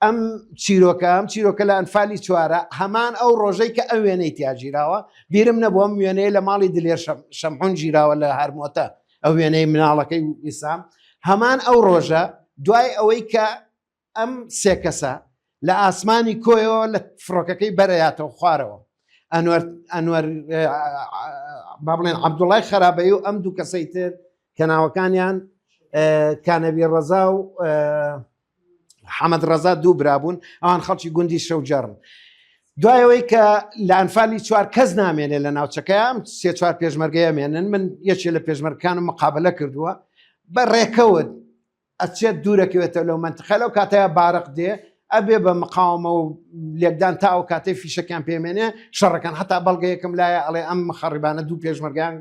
ئەم چیرۆکە. ئەم چیرۆکە لە ئەنفالی چوارە، هەمان ئەو ڕۆژەی کە ئەم وێنەی تیا گیراوە، بیرم نەبوو ئەم وێنەیە لە ماڵی دلێر شەمحون گیراوە لە هەرمۆتە، ئەو وێنەی مناڵەکەی ویسام. هەمان ئەو ڕۆژە دوای ئەوەی کە ئەم سێ کەسە لە ئاسمانی کۆیەوە لە فڕۆکەکەی بەرەیاتەوە خوارەوە، ئەنوەر ئەنوەر با بڵێن عەبدوڵای خەرابەی و ئەم دوو کەسەی تر کە ناوەکانیان کانەبی ڕەزا و حەمەد ڕەزا، دوو برابوون، ئەوان خەڵکی گوندی شەوجەڕن. دوایەوەی کە لە ئەنفالی چوار کەس نامێنێ لە ناوچەکەیان، سێ چوار پێشمەرگەیە مێنن. من یەکێ لە پێشمەرگەکانم مقابلە کردووە بە ڕێکەوت ئەچێت دوورەکەوێتەوە لەو مەنتقە. لەو کاتەیە بارق دێ ئەبێ بە مقاومە و لێکدان تا ئەو کاتەی فیشەکیان پێمێنێ شەڕەکان. هەتا بەڵگەیەکم لایە ئەڵێ ئەم مخەڕیبانە دوو پێشمەرگان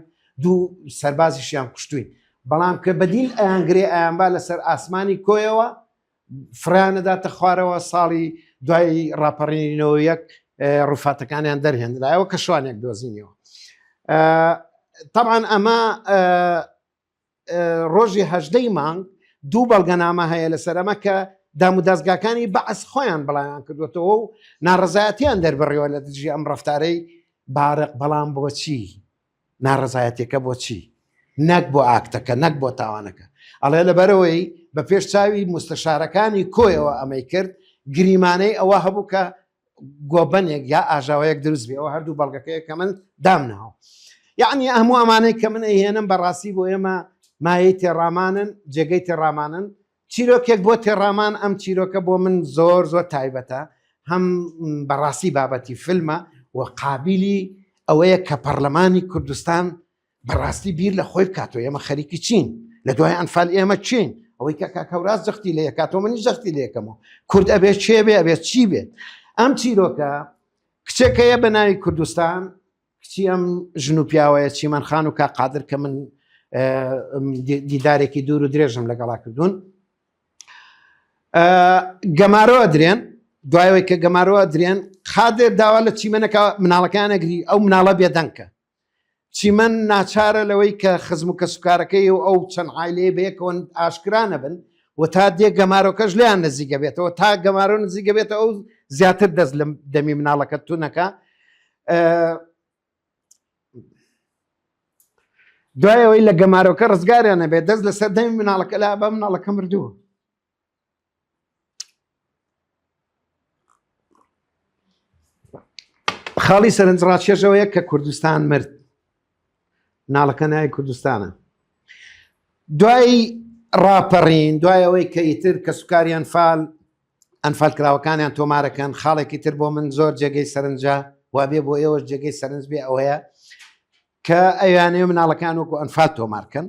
دوو سەربازیشیان کوشتوین، بەڵام کە بەدیل ئەیانگرێ ئەیانبا لەسەر ئاسمانی کۆیەوە فڕیانەداتە خوارەوە. ساڵی دوای ڕاپەڕینەوە یەک ڕوفاتەکانیان دەرهێنرایەوە کە شوانێک دۆزینەوە. طبعا ئەمە ڕۆژی هەژدەی مانگ دوو بەڵگەنامە هەیە لەسەر ئەمە کە دامودەزگاکانی بەعس خۆیان بڵاویان کردوێتەوە و ناڕزایەتیان دەربڕیوە لە دژی ئەم ڕفتارەی بارق. بەڵام بۆچی ناڕزایەتەکە؟ بۆچی نەک بۆ ئاکتەکە، نەک بۆ تاوانەکە؟ ئەڵێ لەبەرەوەی بە پێش چاوی مستەشارەکانی کۆیەوە ئەمەی کرد، گریمانەی ئەوە هەبوو کە گۆبەنێک یا ئاژاوەیەک دروست بێ. ئەوە هەردوو بەڵگەکەیە کە من دامناوە. یعنی هەموو ئەمانەی کە من ئەیهێنم بەڕاستی بۆ ئێمە مایەی تێڕامانن، جێگەی تێڕامانن، چیرۆکێک بۆ تێڕامان. ئەم چیرۆکە بۆ من زۆر زۆر تایبەتە، هەم بەڕاستی بابەتی فیلمە و قابلی ئەوەیە کە پەرلەمانی کوردستان بەڕاستی بیر لە خۆی بکاتەوە ئێمە خەریکی چین لە دوای ئەنفال، ئێمە چین. ئەوەی کە کاک هەوراز جەختی لێ کاتەوە، منیش جەختی لێ یەکەمەوە، کورد ئەبێ چێ بێ، ئەبێ چی بێت؟ ئەم چیرۆکە کچێکەیە بە ناوی کوردستان، کچی ئەم ژن و پیاوەیە چیمەن خان و کاک قادر کە من دیدارێکی دوور و درێژم لەگەڵا کردوون. گەمارۆ ئەدرێن. دوایەوەی کە گەمارۆ ئەدرێن قادر داوا لە چیمەنەکە مناڵەکان ئەگری ئەو مناڵە بێدەنکە چیمەن ناچارە لەوەی کە خزم و کەسوکارەکەی و ئەو چەند عایلەیە بەیەکەوە ئاشکرا نەبن و تا دێ گەمارۆکەش لێیان نزیکە بێتەوە تا گەمارۆ نزیکە بێتەوە ئەو زیاتر دەست لە دەمی مناڵەکە تونەکە دوای ئەوەی لە گەمارۆکە ڕزگاریان نەبێت دەست لەسەر دەمی مناڵەکە لا بە مناڵەکە مردووە. خاڵی سەرنجڕاکێشەوەیە کە کوردستان مرد ناڵەکە ناوی کوردستانە دوای ڕاپەڕین دوای ئەوەی کە ئیتر کەسوکاری ئەنفال ئەنفال کراوەکانیان تۆمارەکەن خاڵێکی تر بۆ من زۆر جێگەی سەرنجە وابێ بۆ ئێوەش جێگەی سەرنج بێ ئەوەیە کە ئەویانەیە مناڵەکان وەکو ئەنفال تۆمارکەن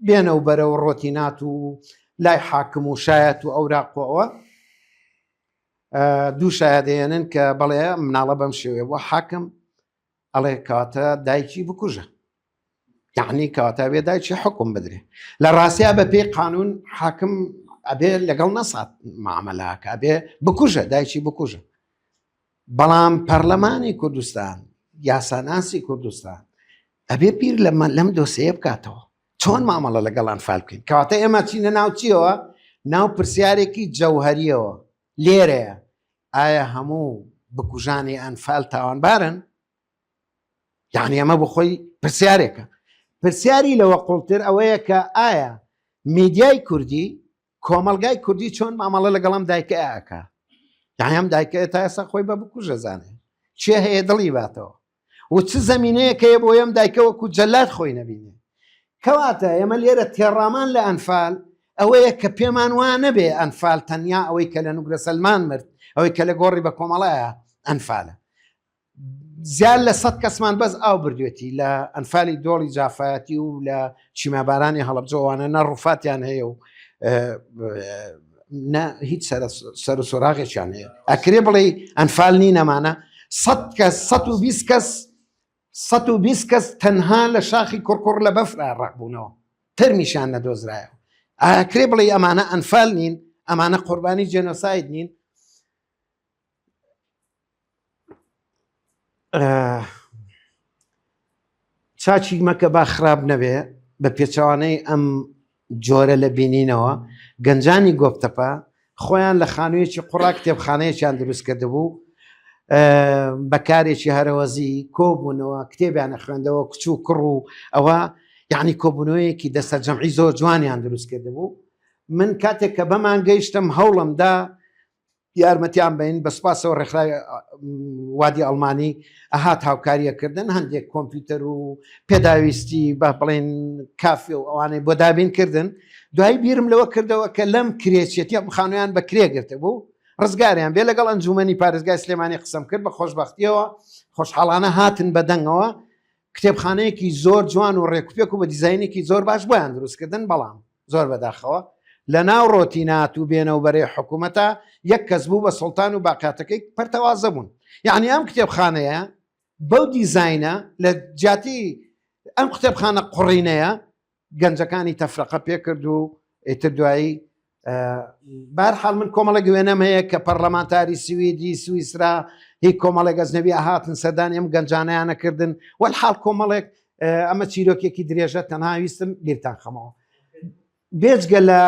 بێنە و بەرە و ڕۆتینات و لای حاکم و شایەت و ئەوراقەوە دوو شایەدەێنن کە بەڵێ مناڵە بەم شێوەیە بۆ حاکم ئەڵێ کەواتە دایکی بکوژە یعنی کەواتە بێ دایکی حکوم بدرێ لە ڕاستیا بە پێی قانون حاکم ئەبێ لەگەڵ نەسات معامەلاکە ئەبێ بکوژە دایکی بکوژە بەڵام پەرلەمانی کوردستان یاساناسی کوردستان ئەبێ بیر لەمە لەم دۆسەیە بکاتەوە چۆن مامەڵە لەگەڵ ئەنفال بکەین کەواتە ئێمە چینە ناوچیەوە ناو پرسیارێکی جەوهریەوە لێرەیە ئایا هەموو بکوژانی ئەنفال تاوانبارن؟ یعنی ئەمە بۆ خۆی پرسیارێکە پرسیاری لەوە قوڵتر ئەوەیە کە ئایا میدیای کوردی کۆمەلگای کوردی چۆن مامەڵە لەگەڵم دایکە ئەکا یعنی ئەم دایکە تا ئێستا خۆی بە بکوژە زانێ چێ هەیە دڵی باتەوە و چ زەمینەیەک هەیە بۆ ئەم دایکە وەکو جەلاد خۆی نەبینێ کەواتە ئێمە لێرە تێڕامان لە ئەنفال ئەوەیە کە پێمان وا نەبێ ئەنفال تەنیا ئەوەی کە لە نوگرە سەلمان مرد ئەوەی کە لە گۆڕی بە کۆمەڵایە ئەنفالە زیاد لە سە کەسمان بەس ئاو بردوێتی لە ئەنفالی دۆڵی جافایەتی و لە چیمابارانی هەڵبجەوانە نە ڕوفاتیان هەیە و نە هیچ سەر و سۆراغێکیان هەیە ئەکرێ بڵێ ئەنفال نی نەمانە 100 کەس 120 کەس 120 کەس تەنها لە شاخی کوڕکوڕ لە بەفرا ڕەقبوونەوە تەرمیشان نەدۆزرایەوە ئاکرێ بڵێ ئەمانە ئەنفال نین ئەمانە قوربانی جێنۆساید نین چاچی مەکە با خراپ نەبێ بە پێچەوانەی ئەم جۆرە لە بینینەوە گەنجانی گۆپتەپە خۆیان لە خانوویەکی قوڕا کتێبخانەیەکیان دروست کردبوو بەکارێکی هەرەوەزی کۆبوونەوە کتێبیانە خوێندەوە کچ و کوڕ و ئەوە یعنی کۆبوونەوەیەکی دەستە جەمعی زۆر جوانیان دروست کردبوو من کاتێک کە بەمان گەیشتم هەوڵمدا یارمەتیان بین بە سوپاسەوە ڕێکخراوی وادی ئەڵمانی ئەهات هاوکاریەکردن هەندێک کۆمپیوتەر و پێداویستی بە بڵێن کافی و ئەوانەی بۆ دابین کردن دوای بیرم لەوە کردەوە کە لەم کرێچێتی ئەم خانویان بە کرێ گرتە بوو ڕزگاریان بێ لەگەڵ ئەنجومەنی پارێزگای سلێمانی قسەم کرد بە خۆشببختیەوە خۆشحاڵانە هاتن بە دەنگەوە کتێبخانەیەکی زۆر جوان و ڕێکوپێک و بە دیزینێکی زۆر باش بۆیان دروستکردن بەڵام زۆر بەداخەوە لە ناو ڕۆتینات و بێنە و بەرەی حکوومەتە یەک کەس بوو بە سوڵتان و باقاتەکەی پەرتەوازە بوون یعنی ئەم کتێبخانەیە بەو دیزینە لە جیاتی ئەم قوتێبخانە قڕینەیە گەنجەکانی تەفرەقە پێکرد و ئیتر دوایی بارحاڵ من کۆمەڵێک وێنەم هەیە کە پەرلەمانتاری سویدی سویسرا هی کۆمەڵێک ئەزنەبی ئەهاتن سەردانی ئەم گەنجانیانە کردن وەلحاڵ کۆمەڵێک ئەمە چیرۆکێکی درێژە تەنها ویستم بیرتان خەمەوە بێجگە لە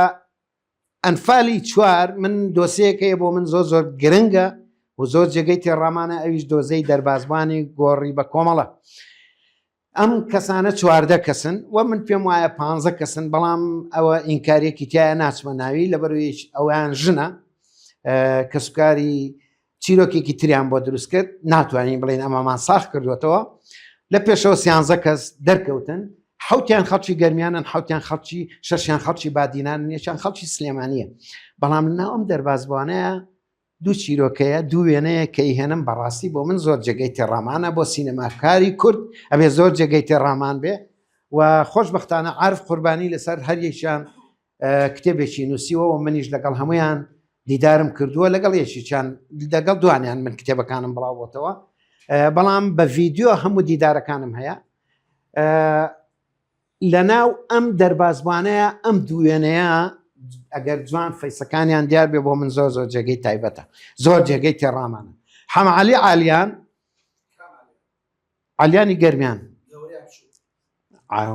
ئەنفالی چوار من دۆسیەک هەیە بۆ من زۆر زۆر گرنگە و زۆر جێگەی تێڕامانە ئەویش دۆزەی دەربازبانی گۆڕی بە کۆمەڵە ئەم کەسانە 14 کەسن و من پێم وایە پ کەسن بەڵام ئەوە ئینکارێکی تایە ناچمە ناوی لەبەرویش ئەویان ژنە کەسوکاری چیرۆکێکی تریان بۆ دروست کرد ناتوانین بڵێن ئەمەمان ساخ کردوێتەوە لە پێشەوە سیانزە کەس دەرکەوتن حوتیان خەڵکی گەرمیانن حوتیان خەڵکی شەشیان خەڵکی بادینان یەکیان خەڵکی سلێمانیە بەڵام ناو ئەم دەربازبووانەیە دوو چیرۆکەیە دوو وێنەیە کە ئیهێنم بەڕاستی بۆ من زۆر جێگەی تێڕامانە بۆ سینەماکاری کورد ئەبێ زۆر جێگەی تێڕامان بێ و خۆشببختانە عرف قوربانی لەسەر هەر یەکیان کتێبێکی نووسیوە و منیش لەگەڵ هەمویان دیدارم کردووە لەگەڵ یەکیان لەگەڵ دوانیان من کتێبەکانم بڵاو بۆتەوە بەڵام بە ڤیددیو هەموو دیدارەکانم هەیە لەناو ئەم دەربازبانەیە ئەم دووێنەیە ئەگەر جوان فەیسەکانیان دیار بێ بۆ من زۆر زۆر جێگەی تایبەتە زۆر جێگەی تێڕامانە حەمەعەلی عالیان عالیانی گەرمیان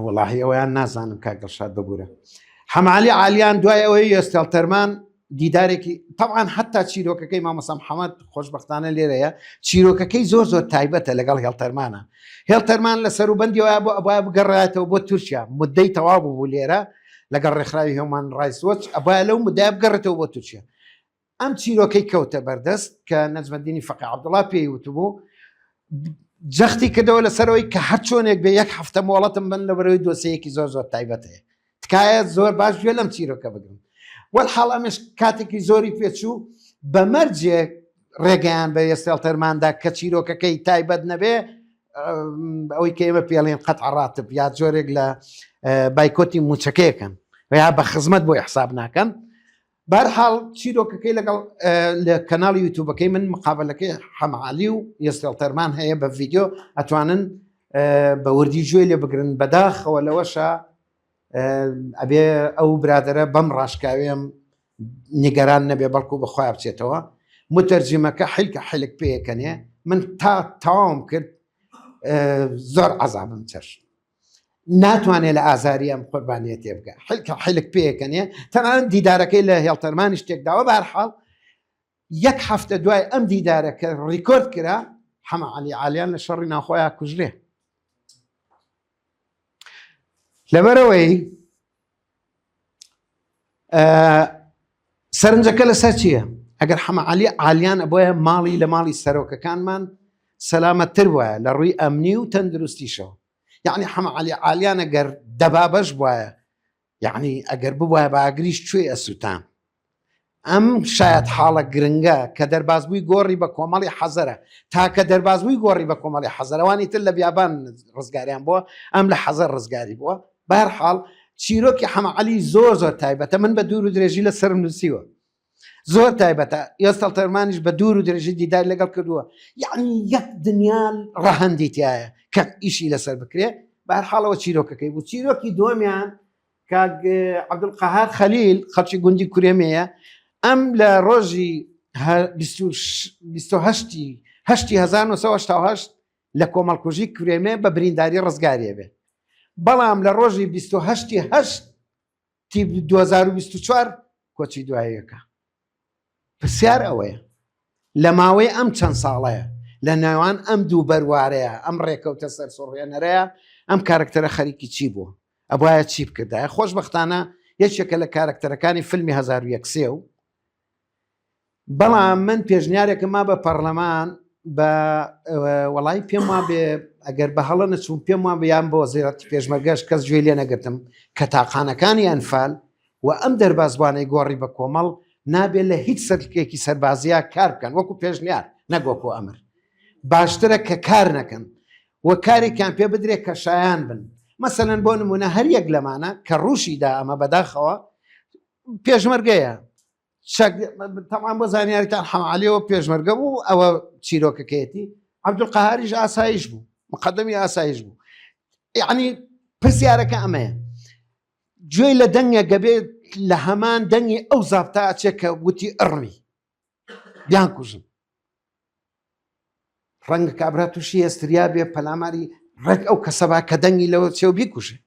وڵاهی ئەویان نازانم کاک دڵشاد ببوورە حەمالی عالیان دوای ئەوەی یۆستێڵتەرمان دیدارێکی تەوان حتا چیرۆکەکەی مامۆسا محەممەد خۆشببختانە لێرەیە چیرۆکەکەی زۆر زۆر تایبەتە لەگەڵ هێڵتەرمانە هێڵتەرمان لە سەروبەندیەوە بۆ ئەبایە بگەڕایەتەوە بۆ تورکیا مدەی تەواو بوو لێرە لەگەڵ ڕێکخراوی هێومان ڕایسوەچ ئەبایە لەو مدای بگەڕێتەوە بۆ تورکیا ئەم چیرۆکەی کەوتە بەردەست کە نەجمەدینی فەقی عەبدوڵا پێی وتبوو جەختی کردەوە لەسەرەوەی کە هەر چۆنێک بێ یەک هەفتە مۆڵەتم بن لە بەرەوەی دۆسەیەکی زۆر زۆر تایبەت هەیە تکایە زۆر باش گوێ لەم چیرۆکە بگرن وەلحاڵ ئەمش کاتێکی زۆری پێچوو بە مەرجێک ڕێگەیان بە یەستێڵتەرماندا کە چیرۆکەکەی تایبەت نەبێ ئەوەی کە ئێمە پێڵێن قەت عڕاتب یا جۆرێک لە بایکۆتی موچەکەیەکەن یا بە خزمەت بۆ حساب ناکەن بەرحاڵ چیرۆکەکەی لەگەڵ لە کەناڵی یوتوبەکەی من مقابلەکەی حەمەعالی و یەستێڵتەرمان هەیە بە ڤیددیو ئەتوانن بە وردی گوێ لێ بگرن بەداخەوە لەوەشە ئەبێ ئەو برادرە بەم ڕاشکاوێم نیگەران نەبێ بەڵکو بەخۆیان بچێتەوە متەرجیمەکە حلکە حلک پێکەنێ من تا تەواوم کرد زۆر عذابم چەشت ناتوانێت لە ئازاری ئەم قوربانیە تێبگە حلکە حلک پێکەنێ تەنانەت دیدارەکەی لە هێڵتەرمانی شتێکداوە بارحاڵ یەک هەفتە دوای ئەم دیدارە کە ڕیکۆرد کرا حەمە علی عالیان لە شەڕی ناوخۆیا کوژرێ لەبەرەوەی سەرنجەکە لەسەر چییە؟ ئەگەر حەمە علی عالیان ئەبۆیە ماڵی لە ماڵی سەرۆکەکانمان سەلامەتتر وایە لە ڕووی ئەمنی و تەندروستیشەوە یعنی حەمە علی عالیان ئەگەر دەبابەش بواە یعنی ئەگەر ببوایە بە ئاگریش کوێ ئەسووتان ئەم شایەت حاڵە گرنگە کە دەربازبووی گۆڕی بە کۆمەڵی حەزەرە تاکە دەربازبووی گۆڕی بە کۆمەڵی حەزەرەوانی تر لە بیابان ڕزگاریان بووە ئەم لە حەزەر ڕزگاری بووە بەهەرحاڵ چیرۆکی حەمە عەلی زۆر زۆر تایبەتە من بە دوور و درێژی لە سەرم نووسیوە زۆر تایبەتە ئێستەڵتەرمانیش بە دوور و درێژی دیدار لەگەڵ کردووە یعنی یەک دنیا ڕەهەندی تایە کە ئیشی لەسەر بکرێ بەهەرحاڵەوە چیرۆکەکەی بوو چیرۆکی دووەمیان کاک عەبدولقەهار خەلیل خەڵکی گوندی کورێمێیە ئەم لە ڕۆژی 28 هەشتی 1970 لە کۆمەڵکوژی کورێمێ بە برینداری ڕزگاریە بێ بەڵام لە ڕۆژی 28 هەشت تی 2024 کۆچی دوایەکە پرسیار ئەوەیە لە ماوەی ئەم چەند ساڵەیە لە نێوان ئەم دوو بەروارەیە ئەم ڕێکەوتە سەرسوڕهێنەرەیە ئەم کارکتەرە خەریکی چی بووە ئەبواە چی بکردایە خۆشببختانە یەکێکە لە کارکتەرەکانی فیلمی 1970 و بەڵام من پێشنیارێکم ما بە پەرلەمان بە وەڵی پێم وا بێ ئەگەر بە هەڵە نەچوم پێم وا بیان بۆ زیرەتی پێشمەرگەش کەس گوێ لێ نەگرتم کە تاقانەکانی ئەنفال و ئەم دەربازبوانەی گۆڕی بە کۆمەڵ نابێت لە هیچ سەرکێکی سەربازیە کار بکەن وەکو پێشنیار نەک وەکو ئەمر باشترە کە کار نەکەن و کارێکیان پێ بدرێت کە شایان بن مەسەلەن بۆ نمونە هەر یەک لەمانە کە ڕووشیدا ئەمە بەداخەوە پێشمەرگەیە چەک تەمان بۆ زانیاریتان حەمالیەوە پێشمەرگە بوو ئەوە چیرۆکەکەیەتی عەبدولقەهاریش ئاسایش بوو مقدمی ئاسایش بوو یعنی پرسیارەکە ئەمەیە گوێی لە دەنگە گەبێت لە هەمان دەنگی ئەو زابتا ئەچێت کە وتی ئڕمی بیان کوژن ڕەنگە کابرا تووشی هێستریا بێ پەلاماری ڕێک ئەو کەسەبا کە دەنگی لەوە چێ و بیکوژێ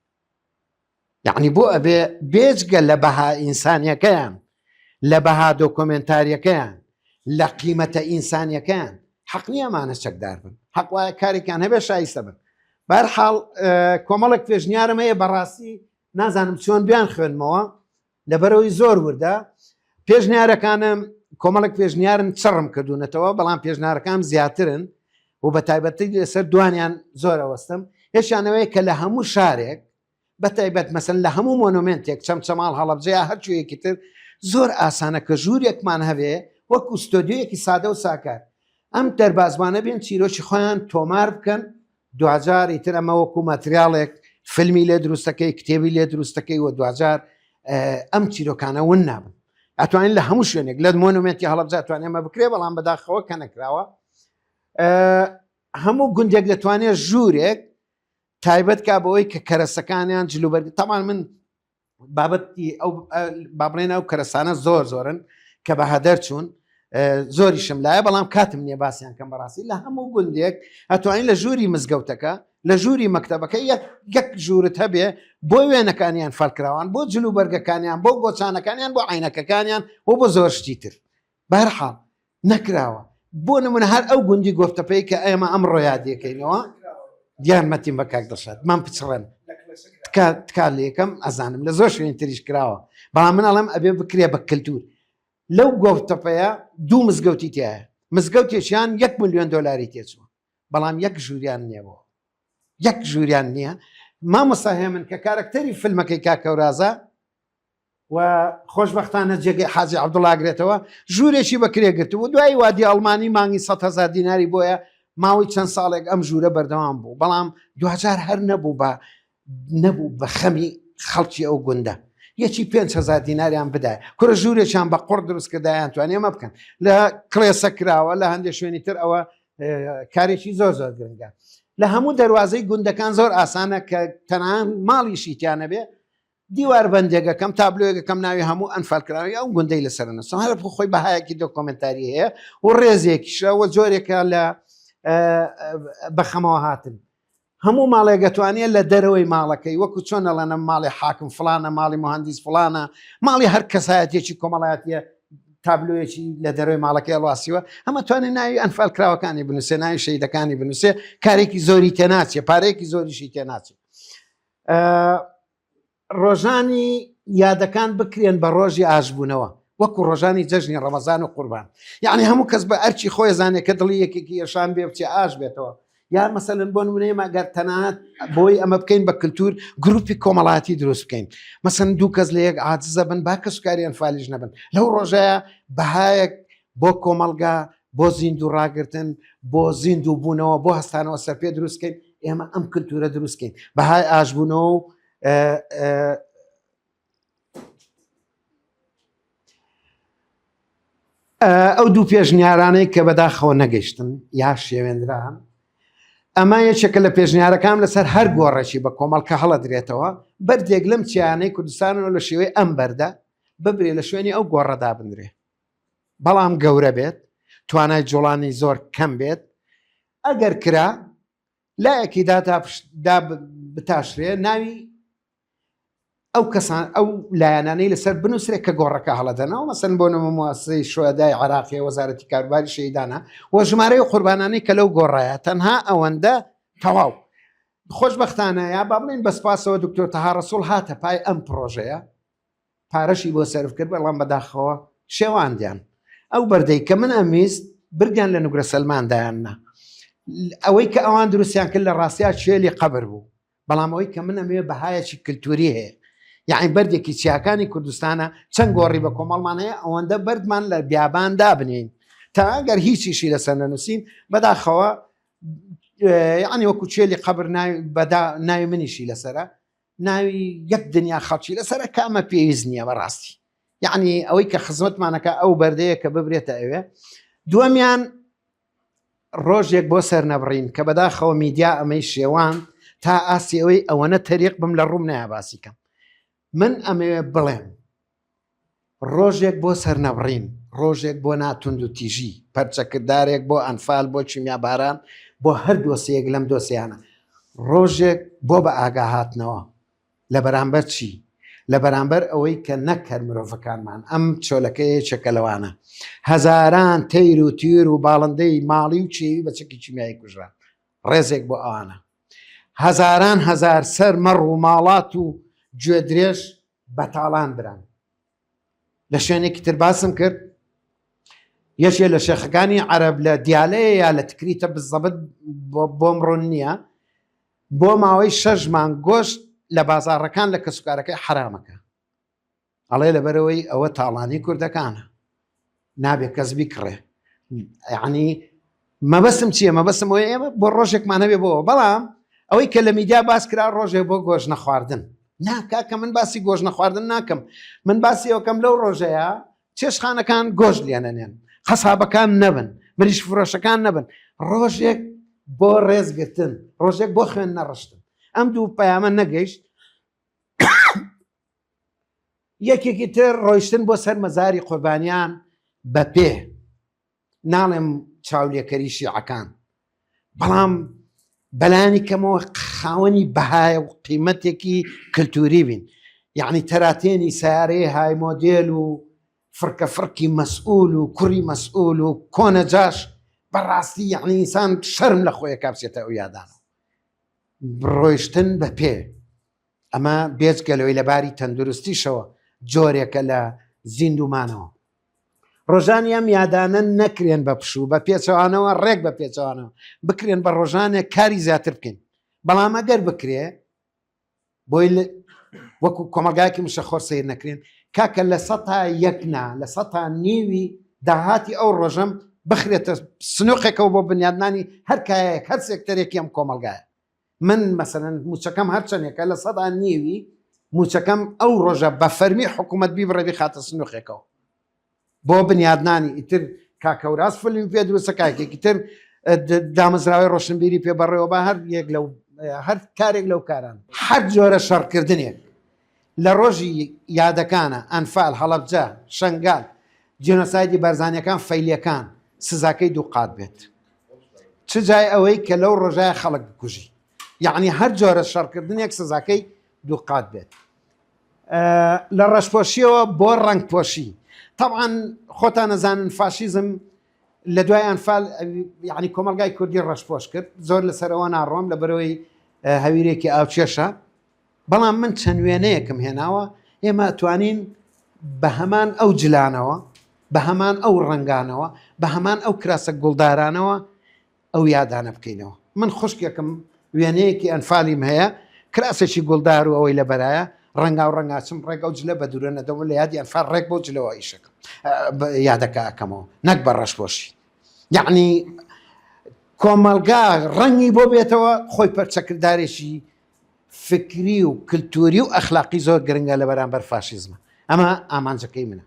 یعنی بۆ ئەبێ بێجگە لە بەها ئینسانیەکەیان لە بەها دۆکۆمێنتاریەکەیان لە قیمەتە ئینسانیەکەیان حەق نییە ئەمانە چەکدار بن حەق وایە کارێکیان هەبێ شایستە بن بەرحاڵ کۆمەڵێک پێشنیارم هەیە بەڕاستی نازانم چۆن بیان خوێنمەوە لەبەرەوەی زۆر وردە پێشنیارەکانم کۆمەڵێک پێشنیارم چڕم کردوونەتەوە بەڵام پێشنارەکان زیاترن و بە تایبەتی لەسەر دوانیان زۆر ئەوەستم هێشانەوەی کە لە هەموو شارێک بە تایبەت مەسەن لە هەموو مۆنۆمێنتێک چەمچەماڵ هەڵەبجە یا هەر کوێیەکی تر زۆر ئاسانە کە ژوورێکمان هەبێ وەکو ستۆدیۆیەکی سادە و ساکار ئەم دەربازبانە بێن چیرۆکی خۆیان تۆمار بکەن دواجار ئیتر ئەمە وەکو ماتریاڵێک فیلمی لێ دروستەکەی کتێبی لێ دروستەکەی و دواجار ئەم چیرۆکانە ون نابن ئەتوانین لە هەموو شوێنێک لە مۆنومێنتی هەڵەبجە توانێت ئەمە بکرێ بەڵام بەداخەوە کە نەکراوە هەموو گوندێک دەتوانێت ژوورێک تایبەت کا بەوەی کە کەرەسەکانیان جلوبەرگ تەمان من. بابەتی ئەو با بڵێن ئەو کەرەسانە زۆر زۆرن کە بە هەدەر چوون زۆریشم لایە بەڵام کاتم نییە باسییان کەم بەڕاستی لە هەموو گوندێک ئەتوانین لە ژووری مزگەوتەکە لە ژووری مەکتەبەکە یەک یەک ژوورت هەبێ بۆ وێنەکانیان فەرکراوان بۆ جل و بەرگەکانیان بۆ گۆچانەکانیان بۆ عینەکەکانیان و بۆ زۆر شتی تر بەرحاڵ نەکراوە بۆ نمونە هەر ئەو گوندی گۆفتەپەی کە ئێمە ئەمڕۆ یادیەکەینەوە دیان مەتین بە کاک دڵشاد من پچڕێن تکا تکا لێکەم ئەزانم لە زۆر شوێن تریش کراوە بەڵام من ئەڵێم ئەبێ بکرێ بە کللتور لەو گۆفتەپەیە دوو مزگەوتی تایە مزگەوتێکیان یەک میلیۆن دۆلاری تێچووە بەڵام یەک ژووریان نییە بۆ یەک ژووریان نییە مامۆستا هێمن کە کارەکتەری فیلمەکەی کاکەورازە و خۆشبەختانە جێگەی حاجی عەبدوڵا گرێتەوە ژوورێکی بە کرێ گرتبوو دوای وادی ئەڵمانی مانگی 100 هزار دیناری بۆیە ماوەی چەند ساڵێک ئەم ژوورە بەردەوام بوو بەڵام دوجار هەر نەبوو بە نەبوو بە خەمی خەڵکی ئەو گوندە یەکی 5هزار دیناریان بدای کورە ژوورێکیان بە قڕ دروست کردایان توانێ ئەمە بکەن لە کڵێسە کراوە لە هەندێک شوێنی تر ئەوە کارێکی زۆر زۆر گرنگە لە هەموو دەواازەی گوندەکان زۆر ئاسانە کە تەنان ماڵیشی تیانەبێ دیوار بەندێگەکەم تابلۆیەکەم ناوی هەموو ئەنفالکراوی ئەو گوندەی لەسەر نووسم هەر بۆ خۆی بەهایەکی دۆکۆمنتاری هەیە و ڕێزێکیشە و جۆرێکە لە بەخەمەوە هاتن هەموو ماڵێک گەتوانێت لە دەرەوەی ماڵەکەی وەکو چۆن ئەڵێنە ماڵی حاکم فلانە ماڵی مهندیس فلانە ماڵی هەر کەسایەتێکی کۆمەڵایەتیە تابلۆیەکی لە دەرەوەی ماڵەکەی هەڵواسیوە هەمە توانێت ناوی ئەنفال کراوەکانی بنووسێ ناوی شەیدەکانی بنووسێ کارێکی زۆری تێناچێ پارەیەکی زۆریشی تێناچێت ڕۆژانی یادەکان بکرێن بە ڕۆژی ئاشبوونەوە وەکو ڕۆژانی جەژنی ڕەمەزان و قوربان یعنی هەموو کەس بە ئەرچی خۆی زانێت کە دڵی یەکێکی یەشان بێ بچێ ئاش بێتەوە یا مەسەلەن بۆ نمونە ئێمە گەر تەنانەت بۆی ئەمە بکەین بە کللتور گروپی کۆمەڵاتی دروست بکەین مەسەن دوو کەس لە یەک عاجزە بن با کەسوکاریان فالیش نەبن لەو ڕۆژەیە بەهایەک بۆ کۆمەڵگا بۆ زیندوو ڕاگرتن بۆ زیندوو بوونەوە بۆ هەستانەوە سەرپێ دروستکەین ئێمە ئەم کللتورە دروستکەین بەهای ئاشبوونەوە و ئەو دوو پێشنیارانەی کە بەداخەوە نەگەیشتن یا شێوێنران ئەمە یەکێکە لە پێشنیارەکان لەسەر هەر گۆڕێکی بە کۆمەڵ کە هەڵەدرێتەوە بەردێک لەم چیانەی کوردستانەوە لە شێوەی ئەم بەردە ببرێ لە شوێنی ئەو گۆڕەدا بنرێ بەڵام گەورە بێت توانای جوڵانی زۆر کەم بێت ئەگەر کرا لایەکی دا بتاشرێ ناوی ئەو کەسان ئەو لایەنانەی لەسەر بنووسرێت کە گۆڕەکە هەڵەدەنەوە مەسەن بۆ نمە موسەی شوهەدای عراقی وەزارەتی کاروباری شەیدانە و ژمارەی قوربانانەی کە لەو گۆڕایە تەنها ئەوەندە تەواو خۆشببختانە یا با بڵین بە سپاسەوە دکتۆر تەها ڕسوڵ هاتە پای ئەم پرۆژەیە پارەشی بۆ سەرف کرد بەڵام بەداخەوە شێواندیان ئەو بەردەی کە من ئەمویست بردیان لە نوگرە سەلمان دایاننا ئەوەی کە ئەوان دروستیان کرد لە ڕاستیا چێلی قەبر بوو بەڵام ئەوەی کە من ئەمەوێ بەهایەکی کللتوری هەیە یعنی بەردێکی چیاکانی کوردستانە چەند گۆڕی بە کۆمەڵمان هەیە ئەوەندە بەردمان لە بیابان دابنین تا ئەگەر هیچیشی لەسەر نەنووسین بەداخەوە یعنی وەکو چێلی قەبر ناوی بەدا ناوی منیشی لەسرە ناوی یەک دنیا خەڵکی لەسرە کە ئەمە پێویست نییە بەڕاستی یعنی ئەوەی کە خزمەتمانەکە ئەو بەردەیە کە ببرێتە ئەوێ دووەمیان ڕۆژێک بۆ سەرنەبڕین کە بەداخەوە میدیا ئەمەی شێوان تا ئاستی ئەوەی ئەوەنە تەریق بم لە ڕووم نایە باسی کەم من ئەمەوێ بڵێم ڕۆژێک بۆ سەرنەبڕین ڕۆژێک بۆ ناتوند و تیژی پەرچەکردارێک بۆ ئەنفال بۆ کیمیاباران بۆ هەر دۆسیەک لەم دۆسیانە ڕۆژێک بۆ بە ئاگا هاتنەوە لە بەرامبەر چی؟ لە بەرامبەر ئەوەی کە نەک هەر مرۆڤەکانمان، ئەم چۆلەکە یەکێکە لەوانە، هەزاران تەیر و تیر و باڵندەی ماڵی و کێوی بە چەکی کیمیایی کوژران. ڕێزێک بۆ ئەوانە. هەزاران هەزار سەر مەڕ و ماڵات و گوێدرێژ بە تاڵان بران. لە شوێنێکی تر باسم کرد یەکێ لە شێخەکانی عەرەب لە دیالەیە یا لە تکریتە بزەبت بۆم ڕوون نییە بۆ ماوەی شەش مانگ گۆشت لە بازاڕەکان لە کەسوکارەکەی حەرامەکە ئەڵێ لەبەرەوەی ئەوە تاڵانی کوردەکانە نابێ کەس بیکڕێ یعنی مەبەستم چییە مەبەستم ئەوەیە ئێمە بۆ ڕۆژێکمان هەبێ بۆ بەڵام ئەوەی کە لە میدیا باس کرا ڕۆژێ بۆ گۆش نەخواردن نا کاکە من باسی گۆش نەخواردن ناکەم من باسی ئەوکەم لەو ڕۆژەیە چێشخانەکان گۆشت لێنەنێن قەسابەکان نەبن مریش فرۆشەکان نەبن ڕۆژێک بۆ ڕێزگرتن ڕۆژێک بۆ خوێن نەڕشتن ئەم دوو پەیامە نەگەیشت. یەکێکی تر ڕۆیشتن بۆ سەر مەزاری قوربانیان بە پێ ناڵێم چاولێکەری شیعەکان بەڵام بەلانی کەمەوە خاوەنی بەهایە و قیمەتێکی کللتوری بین یعنی تەراتێنی سیارەی های مۆدێل و فڕکە فڕکی مەسئول و کوڕی مەسئول و کۆنە جاش بەڕاستی یعنی ئینسان شەرم لە خۆیە کابچێتە ئەو یادانەوە ڕۆیشتن بە پێ ئەمە بێجگە لەوەی لە باری تەندروستیشەوە جۆرێکە لە زیندوومانەوە. ڕۆژانی ئەم یادانە نەکرێن بە پشوو، بە پێچەوانەوە ڕێک بە پێچەوانەوە بکرێن بە ڕۆژانێک کاری زیاتر بکەین. بەڵام ئەگەر بکرێ بۆی وەکو کۆمەلگایەکی مشەخۆر سیر نەکرێن کاکە لە سەتا یەک نا لە سەتا نیوی داهاتی ئەو ڕۆژەم بخرێتە سنوقێکەوە بۆ بنیادنانی هەر کایەک هەر سێکتەرێکی ئەم کۆمەلگایە من مەسەلەن موچەکەم هەرچەندێکە لە سەدا نیوی موچەکەم ئەو ڕۆژە بە فەرمی حکوومەت بیبڕێ بیخاتە سنووقێکەوە بۆ بنیادنانی ئیتر کاکەوراز فیلمی پێ دروستە کاکێکی تر دامەزراوەی ڕۆشنبیری پێ بەڕێوە بە هەر یەک لەو هەر کارێک لەو کاران هەر جۆرە شەڕکردنێک لە ڕۆژی یادەکانە ئەنفال هەڵەبجە شنگال جینۆسایدی بەرزانیەکان فەیلیەکان سزاکەی دوو قات بێت چ جای ئەوەی کە لەو ڕۆژای خەڵک بکوژی یعنی هەر جۆرە شەڕکردنێک سزاکەی دوو قات بێت لە ڕەشپۆشیەوە بۆ ڕەنگپۆشی طبعا خۆتان نەزانن فاشیزم لە دوای ئەنفال یعنی کۆمەلگای کوردی ڕەشپۆش کرد زۆر لەسەرەوە ناڕۆم لە بەرەوەی هەویرێکی ئاوکێشە بەڵام من چەند وێنەیەکم هێناوە ئێمە ئەتوانین بە هەمان ئەو جلانەوە بە هەمان ئەو ڕەنگانەوە بە هەمان ئەو کراسە گوڵدارانەوە ئەو یادانە بکەینەوە من خوشکێکم وێنەیەکی ئەنفالیم هەیە کراسێکی گوڵدار و ئەوەی لەبەرایە ڕەنگا و ڕەنگاچم ڕێک ئەو جلە بە دوورە نەدەوە لە یادی ئەنفال ڕێک بۆ جلەوە ئیشەکەم یادەکە ئەکەمەوە نەک بە ڕەشپۆشی یعنی کۆمەلگا ڕەنگی بۆ بێتەوە خۆی پەرچەکردارێکی فکری و کلتوری و ئەخلاقی زۆر گرنگە لە بەرامبەر فاشیزمە ئەمە ئامانجەکەی منە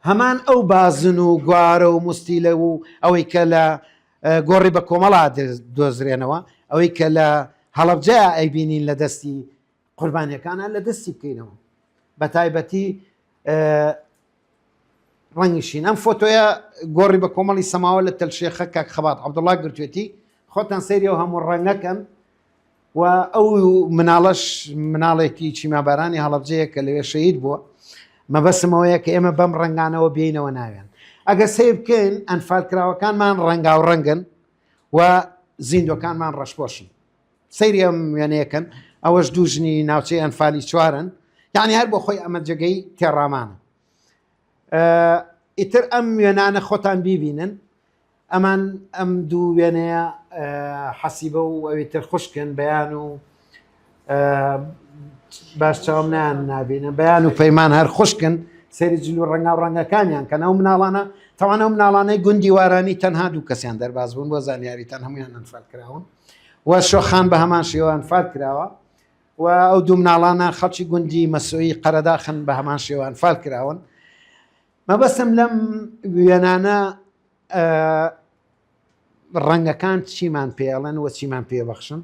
هەمان ئەو بازن و گوارە و مستیلە و ئەوەی کە لە گۆڕی بە کۆمەڵا دۆزرێنەوە ئەوەی کە لە هەڵەبجە ئەیبینین لە دەستی قوربانیەکانە لە دەستی بکەینەوە بە تایبەتی ڕەنگی شین ئەم فۆتۆیە گۆڕی بە کۆمەڵی سەماوە لە تەلشێخە کاک خەبات عەبدوڵڵا گرتوێتی خۆتان سەیری ئەو هەموو ڕەنگەکەن و ئەو مناڵەش مناڵێکی چیمابارانی هەڵەبجەیە کە لەوێ شەهید بووە مەبەسمەوەیە کە ئێمە بەم ڕەنگانەوە بینەوە ناوێن ئەگەر سەیر بکەین ئەنفالکراوەکانمان ڕەنگاو ڕەنگن و زیندۆکانمان ڕەشپۆشن سەیری ئەم وێنەیەکەن ئەوەش دوو ژنی ناوچەی ئەنفالی چوارن یعنی هەر بۆ خۆی ئەمە جێگەی تێڕامانە ئیتر ئەم وێنانە خۆتان بیبینن ئەمان ئەم دوو وێنەیە حەسیبە و ئەوی تر خوشکن بەیان و باش چاوم نیان نابینە بەیان و پەیمان هەر خوشکن سەیری جل و ڕەنگا و ڕەنگەکانیان کەن ئەو مناڵانە تەوان ئەو مناڵانەی گوندی وارانی تەنها دوو کەسیان دەرباز بوون بۆ زانیاریتان هەمویان ئەنفال کراون و شۆخان بە هەمان شێوە ئەنفال کراوە و ئەو دوو مناڵانە خەڵکی گوندی مەسۆیی قەرەداخن بە هەمان شێوە ئەنفال کراون مەبەستم لەم وێنانە ڕەنگەکان چیمان پێڵێن و چیمان پێبەخشن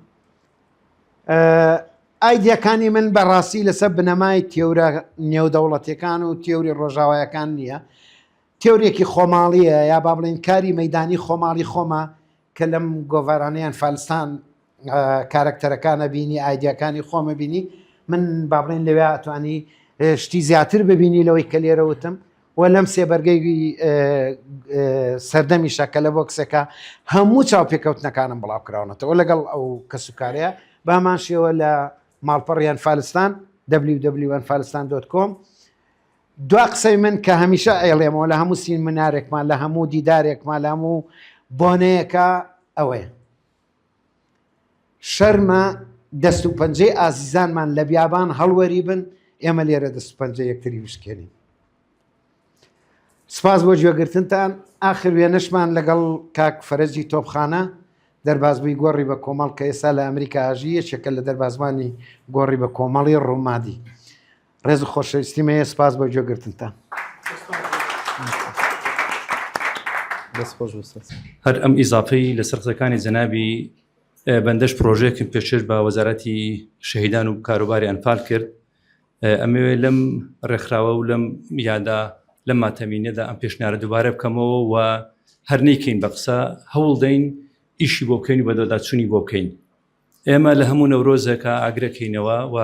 ئایدیاکانی من بەڕاستی لەسەر بنەمای تێورە نێودەوڵەتەکان و تێوری ڕۆژاوایەکان نییە تێورێکی خۆماڵیە یا با بڵێن کاری مەدانی خۆماڵی خۆمە کە لەم گۆڤارانەیان فالستان کارەکتەرەکانە بینی ئایدیاکانی خۆمە بینی من با بڵێن لەوێ ئەتوانی شتی زیاتر ببینی لەوەی کە لێرە وتم و لەم سێبەرگەی سەردەمی شەکە لە بۆکسەکە هەموو چاوپێکەوتنەکانم بڵاو کراونەتەوە لەگەڵ ئەو کەسوکارەیە بامان شێوە لە ماڵپەڕیان فالستان www.falstan.com دوا قسەی من کە هەمیشە ئەیڵێمەوە لە هەموو سیمینارێکمان لە هەموو دیدارێکمان لە هەموو بۆنەیەکە ئەوەیە شەرمە دەست و پەنجەی ئازیزانمان لە بیابان هەڵوەری بن ئێمە لێرە دەست و پەنجە یەکتری بشکێنین سپاس بۆ گوێگرتنتان ئاخر وێنەشمان لەگەڵ کاک فەرەجی تۆپخانە دەربازبووی گۆڕی بە کۆمەڵ کە ئێستا لە ئەمریکا ئاژی یەکێکە لە دەربازبانی گۆڕی بە کۆمەڵی ڕوومادی ڕێز و خۆشەویستیم هەیە سپاس بۆ گوێگرتنتان. دەست خۆش بێت. هەر ئەم ئیزافەی لەسەر قسەکانی جەنابی. بەندەش پرۆژەیەکم پێشکێش بە وەزارەتی شەهیدان و کاروباری ئەنفال کرد ئەمەوێ لەم ڕێکخراوە و لەم یادا لەم ماتەمینەدا ئەم پێشنیارە دووبارە بکەمەوە و هەر نیکەین بە قسە هەوڵ دەین ئیشی بۆ بکەین و بەدواداچوونی بۆ بکەین ئێمە لە هەموو نەورۆزێکە ئاگرەکەینەوە و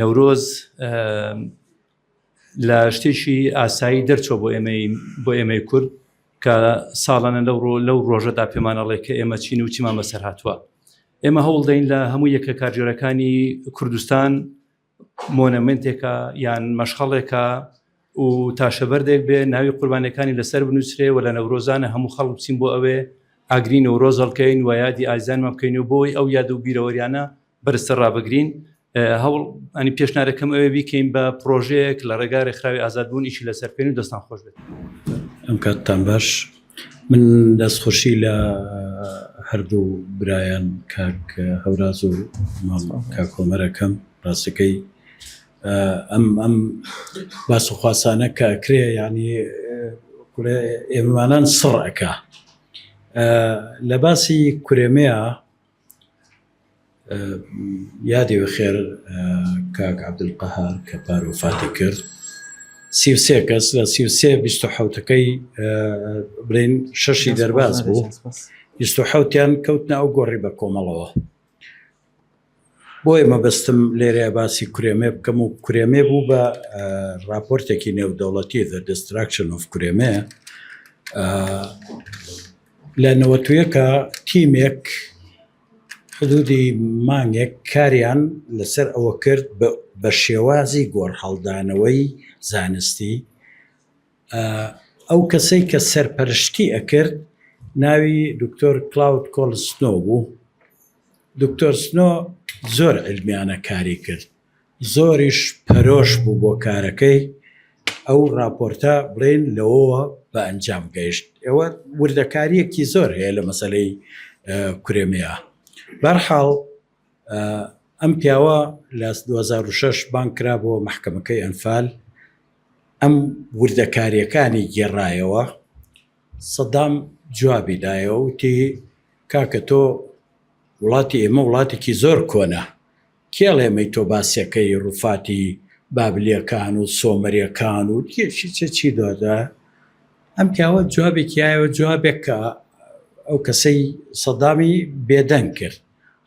نەورۆز لە شتێکی ئاسایی دەرچوە بۆ ئێمەی بۆ ئێمەی کورد کە ساڵانە لەو ڕۆ لەو ڕۆژەدا پێمانەڵێ کە ئێمە چین و چیمان بەسەر هاتووە ئێمە هەوڵ دەین لە هەموو یەکە کارگێرەکانی کوردستان مۆنەمنتێکە یان مەشخەڵێکە و تاشەبەردێک بێ ناوی قوربانەکانی لەسەر بنووسرێ و لە نەورۆزانە هەموو خەڵک بچین بۆ ئەوێ ئاگری نەورۆز هەڵکەین و یادی ئازیزانمان بکەین و بۆی ئەو یاد و بیرەوەریانە بەرزتر ڕابگرین هەوڵ ئەنی پێشنارەکەم ئەوێ بیکەین بە پرۆژەیەک لە ڕێگا ڕێکخراوی ئازادبوون ئیشی لەسەر بکەین و دەستان خۆش بێت. ئەم کاتتان باش من دەستخۆشی لە هەردوو برایان کاک هەوراز و مام کاک هۆمەرەکەم ڕاستەکەی ئەم ئەم باس و خواسانە کە ئەکرێ یعنی ئێمەمانان سڕ ئەکا لە باسی کورێمەیە یادی بەخێر کاک عەبدولقەهار کە پار وەفاتی کرد 33 کەس لە 33 27ەکەی بڵین شەشی دەرباز بوو 27یان کەوتنە ئەو گۆڕی بە کۆمەڵەوە بۆیە مەبەستم لێرەیە باسی کورێمێ بکەم و کورێمێ بوو بە راپۆرتێکی نێودەوڵەتی The Destruction of کورێمێ لە نەوەتویەکە تیمێک حدودی مانگێک کاریان لەسەر ئەوە کرد بە شێوازی گۆڕهەڵدانەوەی زانستی ئەو کەسەی کە سەرپەرشتی ئەکرد ناوی دکتۆر کلااود کۆل سنۆ بوو دکتۆر سنۆ زۆر علمیانە کاری کرد زۆریش پەرۆش بوو بۆ کارەکەی، ئەو ڕاپۆرتە بڵێین لەوەوە بە ئەنجام گەیشت. ئێوە وردەکارییەکی زۆر هەیە لە مەسەلەی کورێمیا. بەرحاڵ ئەم پیاوە لە 2006 بانگ کرا بۆ مەحکەمەکەی ئەنفال، ئەم وردەکارییەکانی گێڕایەوە. سەدام جوابی دایەوە وتی کاکە تۆ وڵاتی ئێمە وڵاتێکی زۆر کۆنە، کێ ئەڵێ مەی تۆ باسەکەی ڕوفاتی بابلیەکان و سۆمەریەکان و چی چی چی دۆدا ئەم پیاوە جوابێکی یایەوە جوابێک کە ئەو کەسەی سەدامی بێدەنگ کرد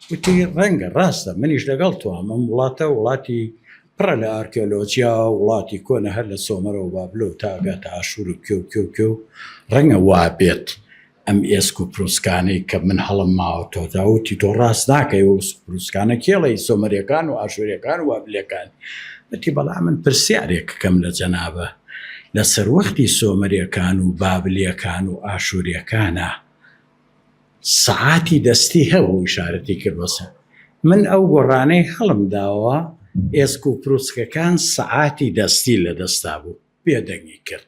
وتی ڕەنگە ڕاستە منیش لەگەڵ تۆ ئەم وڵاتە وڵاتی پڕە لە ئارکیۆلۆجیا وڵاتی کۆنە هەر لە سۆمەرەوە بابلۆ تا گاتە ئاشوور و کێو کێو کێو ڕەنگە وا بێت ئەم ئێسک و پروسکانەی کە من هەڵم ماوە تۆدا وتی تۆ ڕاست ناکەی و پروسکانە کێڵی سۆمەریەکان و ئاشوریەکان و بابلەکان وتی بەڵام من پرسیارێک کەم لە جەنابە لە سەروەختی سۆمەریەکان و بابلیەکان و ئاشوریەکانە سەعاتی دەستی هەبوو ئیشارەتی کرد بەسەر من ئەو گۆڕانەی هەڵم داوە ئێسک و پروسکەکان سەعاتی دەستی لە دەستا بوو بێدەنگی کرد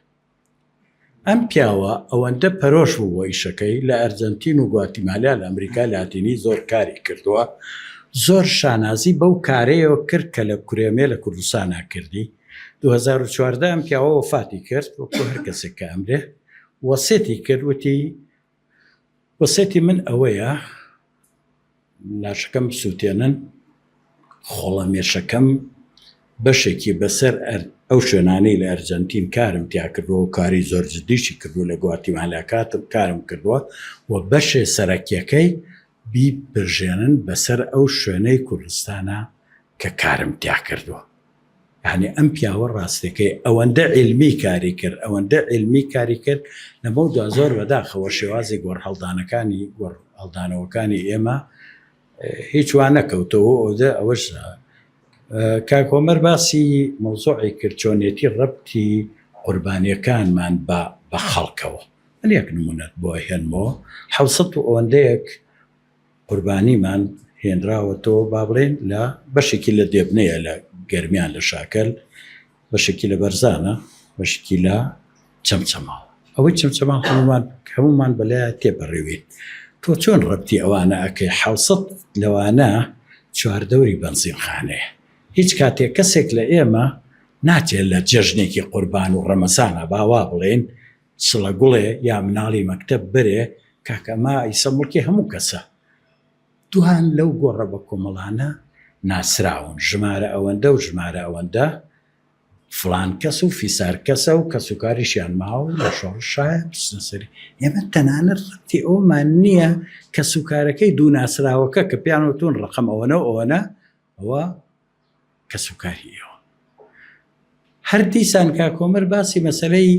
ئەم پیاوە ئەوەندە پەرۆش بوو بۆ ئیشەکەی، لە ئەرجەنتین و گواتیمالا لە ئەمریکای لاتینی زۆر کاری کردووە، زۆر شانازی بەو کارەیەوە کرد کە لە کورێمێ لە کوردستانا کردی. 2014 ئەم پیاوە وەفاتی کرد، وەکو هەر کەسێک کە ئەمرێ وەسێتی کرد، وتی وەسێتی من ئەوەیە لاشەکەم بسووتێنن، خۆڵەمێشەکەم بەشێکی بەسەر ئەو شوێنانەی لە ئەرجەنتین کارم تیا کردووە و کاری زۆر جدیشی کردووە لە گواتیمالا کاتم کارم کردووە و بەشێ سەرەکیەکەی بیپرژێنن بەسەر ئەو شوێنەی کوردستانە کە کارم تیا کردووە. یانی ئەم پیاوە ڕاستەکەی ئەوەندە عیلمی کاری کرد ئەوەندە عیلمی کاری کرد لەمەودا زۆر بەداخەوە شێوازی گۆڕهەڵدانەکانی گۆڕهەڵدانەوەکانی ئێمە هیچ وا نەکەوتەوە ئەودە ئەوەش کاک هۆمەر باسی مەوزوعی کرد چۆنێتی ڕەبتی قوربانیەکانمان بە بە خەڵکەوە من یەک نمونەت بۆ هێنمەوە حوسەت و ئەوەندەیەک قوربانیمان هێنراوەتەوە با بڵێین لە بەشێکی لە دێبنەیە لە گەرمیان لە شاکەل بەشێکی لە بەرزانە بەشێکی لە چەمچەماڵ ئەوەی چەمچەماڵ هەمومان هەمومان بەلایە تێپەڕیوین تۆ چۆن ڕەبتی ئەوانە ئەکەی حوسەت لەوانە چواردەوری بەنزینخانەیە هیچ کاتێک کەسێک لە ئێمە ناچێت لە جەژنێکی قوربان و ڕەمەزانە باوا بڵێن سڵە گوڵێ یا مناڵی مەکتەب بەرێ کاکە ئەمە ئیسە مڵکی هەموو کەسە. دوان لەو گۆڕە بە کۆمەڵانە ناسراون، ژمارە ئەوەندە و ژمارە ئەوەندە، فڵان کەس و فیسار کەسە و کەسوکاریشیان ماوە و لە شۆڕشایە بچنە سەری. ئێمە تەنانەت ڕەبتی ئەوەمان نییە کەسوکارەکەی دوو ناسراوەکە کە پێیان وتوون ڕەقەم ئەوەنە و ئەوەنە، ئەوە کەسوکاری ئێوە. هەر دیسان کاک هۆمەر باسی مەسەلەی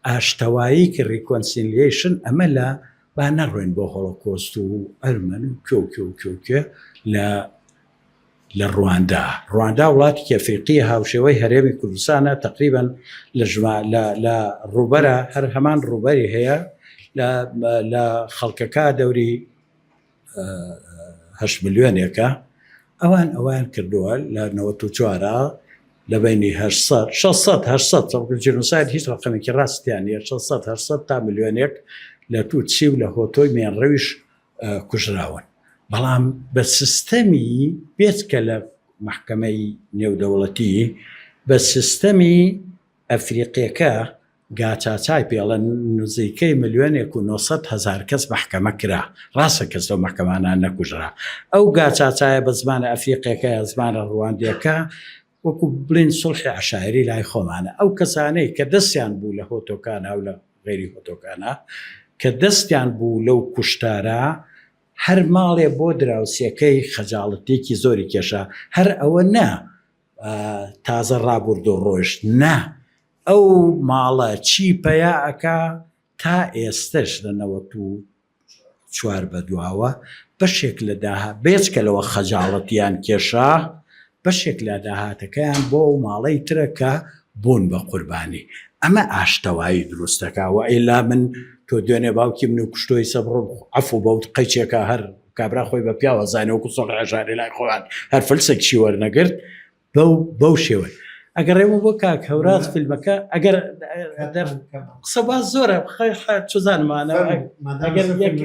ئاشتەوایی کرد reconciliation ئەمە لە با نەڕۆین بۆ هۆڵۆکۆست و ئەرمەن و کوێ و کوێ و کوێ و کوێ لە لە ڕواندا ڕواندا وڵاتێکی ئەفریقی هاوشێوەی هەرێمی کوردستانە تقریبا لە ژما لە لە ڕووبەرە هەر هەمان ڕووبەری هەیە لە لە خەڵکەکە دەوری هەشت ملیۆنێکە ئەوان ئەوان کردووە لە 94 لە بینی 800 600 800 جینۆساید هیچ ڕقمێکی ڕاستیان نیە 600 800 تا ملیۆنێک لە توتسی و لە هۆتۆی مێنڕەویش کوژراون بەڵام بە سیستەمی بێچکە لە محکمەی نێودەوڵەتی بە سیستەمی ئەفریقیەکە گاچاچای پێڵێن نزیکەی ملیۆنێک و 900 هەزار کەس مەحکەمە کرا، ڕاستە کەس لەو مەحکەمانە نەکوژرا. ئەو گاچاچایە بە زمانە ئەفریقیەکە یا زمانە ڕواندیەکە وەکو بڵێن سوڵحی عەشایری لای خۆمانە. ئەو کەسانەی کە دەستیان بوو لە هۆتۆکانا و لە غەیری هۆتۆکانا کە دەستیان بوو لەو کوشتارە هەر ماڵێ بۆ دراوسێکەی خەجاڵەتێکی زۆری کێشا. هەر ئەوە نا تازە ڕابورد و ڕۆیشت نا ئەو ماڵە چی پەیا ئەکا تا ئێستەش لە 94 بەدواوە بەشێک لە داها بێجکە لەوە خەجاڵەتیان کێشا بەشێک لە داهاتەکەیان بۆ ئەو ماڵەی ترە کە بوون بە قوربانی ئەمە ئاشتەوایی دروستەکە و ئیلا من تۆ دوێنێ باوکی من و کوشتۆی سەبڕ عەفو بەوت قەیچێکە هەر کابرا خۆی بە پیاوە زانێ وەکو سۆڵ عێژاری لای خۆیان هەر فلسێکشی وەرنەگرت بەو بەو شێوەی ئەگەڕێمە بۆ کاک هەوراز فیلمەکە ئەگەر قسە باز زۆرە چزانمانە ئەگەر یەک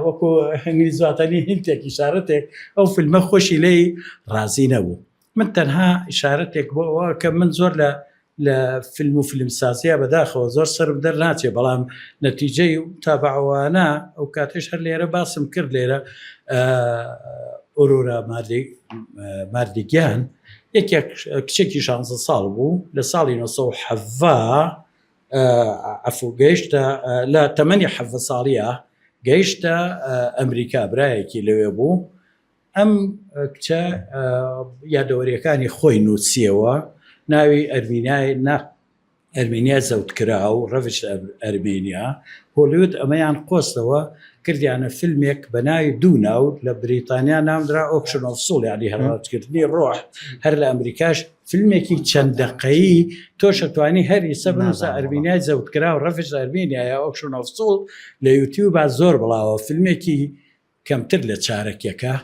وەکو ئینگلیزواتەنی هینتێک ئیشارەتێک ئەو فیلمە خۆشی لێی ڕازی نەبوو من تەنها ئیشارەتێک بۆ ئەوە کە من زۆر لە لە فیلم و فیلمسازیە بەداخەوە زۆر سەرم دەرناچێ بەڵام نەتیجەی تابعوانە ئەو کاتێش هەر لێرە باسم کرد لێرە ئۆرۆرا ماردیگیان یەکێک کچێکی 16 ساڵ بوو لە ساڵی 1970 عفو گەیشتە لە تەمەنی حەڤە ساڵیە گەیشتە ئەمریکا برایەکی لەوێ بوو ئەم کچە یادەوەریەکانی خۆی نووسیەوە ناوی ئەرمینای نا ئەرمینیا زەوتکراو Ravaged Armenia هۆلیود ئەمەیان قۆستەوە کردیانە فیلمێک بە ناوی دوو ناو لە بریتانیا ناونرا Auction of Souls یعنی هەڕاجکردنی ڕۆح هەر لە ئەمریکاش فیلمێکی چەند دەقەیی تۆش ئەتوانی هەر ئیسە بنووسە ئەرمینیای زەوتکراو Ravaged Armenia یا Auction of Souls لە یوتیوب زۆر بڵاوە فیلمێکی کەمتر لە چارەکێکە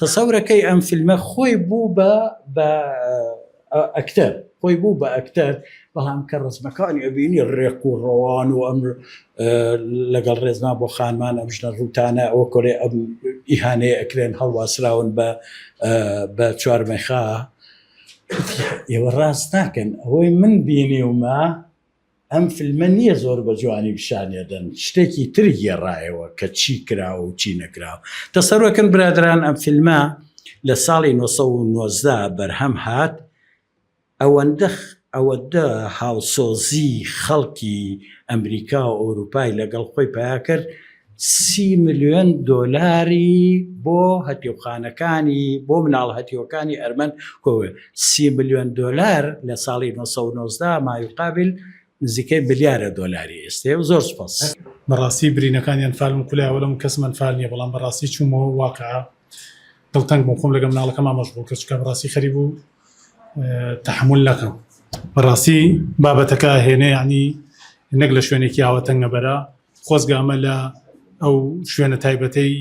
تەسەورەکەی ئەم فیلمە خۆی بوو بە بە ئەکتەر خۆی بوو بە ئەکتەر بەڵام کە ڕزمەکانی ئەبینی ڕێک و ڕەوان و ئەم لەگەڵ ڕێزما بۆ خانمان ئەم ژنە ڕووتانە ئەوە کۆلێ ئەم ئیهانەیە ئەکرێن هەڵواسراون بە بە چوارمەخا ئێوە ڕاست ناکەن ئەوەی من بینیومە ئەم فیلمە نییە زۆر بە جوانی پیشانیەدەن شتێکی تر گێڕایەوە کە چی کراوە و چی نەکراوە تەسەرەکەن برادران ئەم فیلمە لە ساڵی 1990 بەرهەم هات ئەوەندە ئەوەندە هاوسۆزی خەڵکی ئەمریکا و ئەوروپای لەگەڵ خۆی پیا کرد سی ملیۆن دۆلاری بۆ هەتیوخانەکانی بۆ مناڵ هەتیوەکانی ئەرمەن کۆوێ سی ملیۆن دۆلار لە ساڵی 1990 مایوقابل نزیکەی ملیارە دۆلاری ئێستێ و زۆر سپاس. بەڕاستی برینەکانی ئەنفالم کولایەوە لەم کەسم ئەنفال نیە بەڵام بەڕاستی چوومەوە واقع دڵتەنگ بووم خۆم لەگەڵ مناڵەکەما مەشغوڵ کرد چونکە بەڕاستی خەریک بوو تەحەمول نەکەم بەڕاستی بابەتەکە هێنێ یعنی نەک لە شوێنێکی ئاوە تەنگە بەرە خۆزگە ئەمە لە ئەو شوێنە تایبەتەی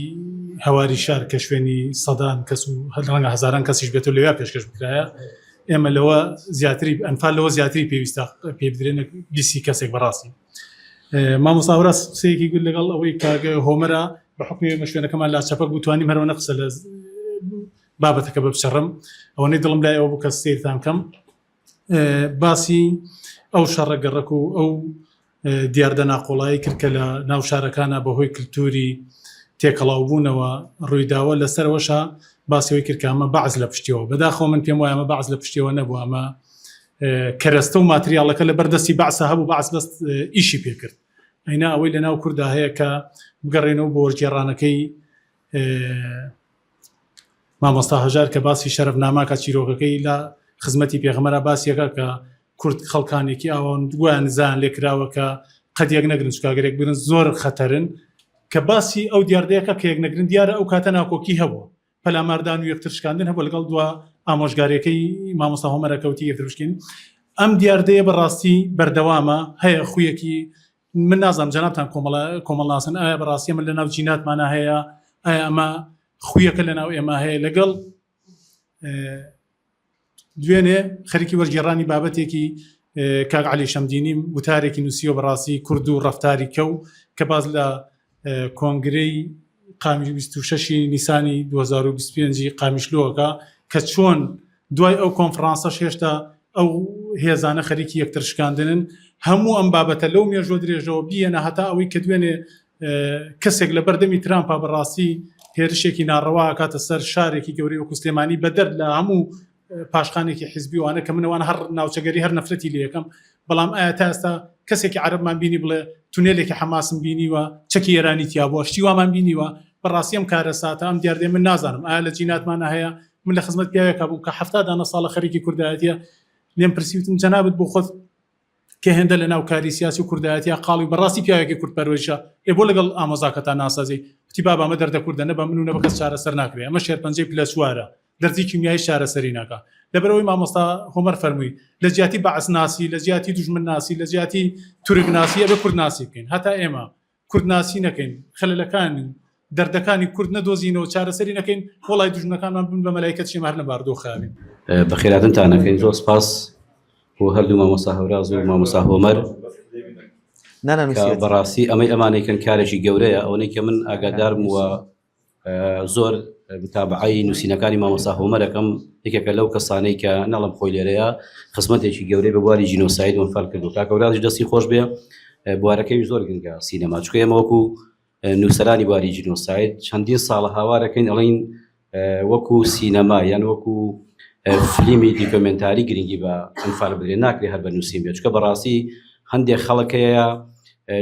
هەواری شار کە شوێنی سەدان کەس و ڕەنگە هەزاران کەسیش بێت و لەویا پێشکەش بکرایە ئێمە لەوە زیاتری ئەنفال لەوە زیاتری پێویستە پێ بدرێنە بیسی کەسێک بەڕاستی مامۆستا هەوراز قسەیەکی گوت لەگەڵ ئەوەی کاک هۆمەرە بە حکومی ئێمە شوێنەکەمان لا چەپەک بوو توانیم هەرەوە نەقسە لە بابەتەکە ببچڕم ئەوەنەی دڵم لای ئەوە بوو کە سیرتان کەم باسی ئەو شەڕە گەڕەک و ئەو دیاردە ناقۆڵایی کرد کە لە ناو شارەکانە بەهۆی کللتوری. تێکەڵاوبوونەوە ڕوویداوە لەسەرەوەشە باسی ئەوەی کرد کە ئەمە بەعس لە پشتیەوە بەداخەوە من پێم وایە ئەمە بەعس لە پشتیەوە نەبوو ئەمە کەرەستە و ماتریاڵەکە لە بەردەستی بەعسە هەبوو بەعس بەس ئیشی پێکرد ئەینا ئەوەی لە ناو کوردا هەیە کە بگەڕێنەوە بۆ وەرگێڕانەکەی مامۆستا هەژار کە باسی شەرەفناماکە چیرۆکەکەی لە خزمەتی پێغەمبەرا باسیەکە کە کورد خەڵکانێکی ئاوان گویان نزایان لێکراوە کە قەت یەک نەگرن چونکە ئەگەر یەک بگرن زۆر خەتەرن کە باسی ئەو دیاردەیەکە کە یەک نەگرن دیارە ئەو کاتە ناکۆکی هەبووە پەلاماردان و یەکتر شکاندن هەبوو لەگەڵ دوا ئامۆژگاریەکەی مامۆستا هۆمەرە کەوتی یەکتر بشکین ئەم دیاردەیە بەڕاستی بەردەوامە هەیە خویەکی من نازانم جەنابتان کۆمەڵە کۆمەڵناسن ئایا بەڕاستی ئەمە لەناو جیناتمانە هەیە ئایا ئەمە خویەکە لەناو ئێمە هەیە لەگەڵ دوێنێ خەریکی وەرگێڕانی بابەتێکی کاک علی شەمدینیم وتارێکی نووسیوە بەڕاستی کورد و ڕفتاری کەو کە باز لە کۆنگرەی قامیش 26 نیسانی 2025 قامیشلۆکە کە چۆن دوای ئەو کۆنفرانسەش هێشتا ئەو هێزانە خەریکی یەکتر شکاندنن، هەموو ئەم بابەتە لەو مێژووە درێژەوە بیەنە هەتا ئەوەی کە دوێنێ کەسێک لە بەردەمی ترامپا بەڕاستی هێرشێکی ناڕەوا ئەکاتە سەر شارێکی گەورەی وەکو سلێمانی بەدەر لە هەموو پاشخانێکی حیزبی وانە کە منەوانە هەر ناوچەگەری هەر نەفرەتی لێ یەکەم بەڵام ئایا تا ئێستا کەسێکی عەرەبمان بینی بڵێ تونێلێکی حەماسم بینیوە چەکی ئێرانی تیا بووە شتی وامان بینیوە بەڕاستی ئەم کارەساتە ئەم دیاردەیە من نازانم ئایا لە جیناتمانە هەیە من لە خزمەت پیاوێکا بووم کە 70 دانە ساڵە خەریکی کوردایەتیە لێم پرسی وتم جەنابت بۆ خۆت کە هێندە لە ناو کاری سیاسی و کوردایەتیا قاڵی و بەڕاستی پیاوێکی کورد پەروەریشە ئێ بۆ لەگەڵ ئامۆزاکەتان ناسازی وتی بابا ئەمە دەردە کوردە نە بە من و نە بە کەس چارەسەر ناکرێ ئەمە شێرپەنجەی پلە چوارە دەرزی کیمیایی چارەسەری ناکا لەبەرئەوەی مامۆستا هۆمەر فەرمووی لە جیاتی بەعس ناسی لە جیاتی دوژمن ناسی لە جیاتی تورک ناسی ئەبێ کورد ناسی بکەین هەتا ئێمە کورد ناسی نەکەین خەلەلەکانی و دەردەکانی کورد نەدۆزینەوە چارەسەری نەکەین وەڵای دوژمنەکانمان بن بە مەلایکەت شێمە هەر لە باردۆخاوین. بەخێراتنتان ئەکەین زۆر سپاس بۆ هەردوو مامۆستا هەوراز و مامۆستا هۆمەر کە بەڕاستی ئەمەی ئەمانەیکەن کارێکی گەورەیە ئەوەی کە من ئاگادارم وە زۆر متابعەی نووسینەکانی مامۆستا هۆمەرەکەم یەکێکە لەو کەسانەی کە نەڵم خۆی لێرەیە خزمەتێکی گەورەی بە بواری جینۆساید وەنفال کردو کاکە هەورازیش دەستی خۆش بێ بوارەکەی زۆر گرنگە سینەما چونکە ئێمە وەکو نووسەرانی بواری جینۆساید چەندین ساڵە هاوارەکەین ئەڵین وەکو سینەما یان وەکو فلیمی دیکۆمنتاری گرنگی بە ئەنفال بدرێ ناکرێ هەر بە نووسین بێت چکە بەڕاستی هەندێک خەڵک هەیە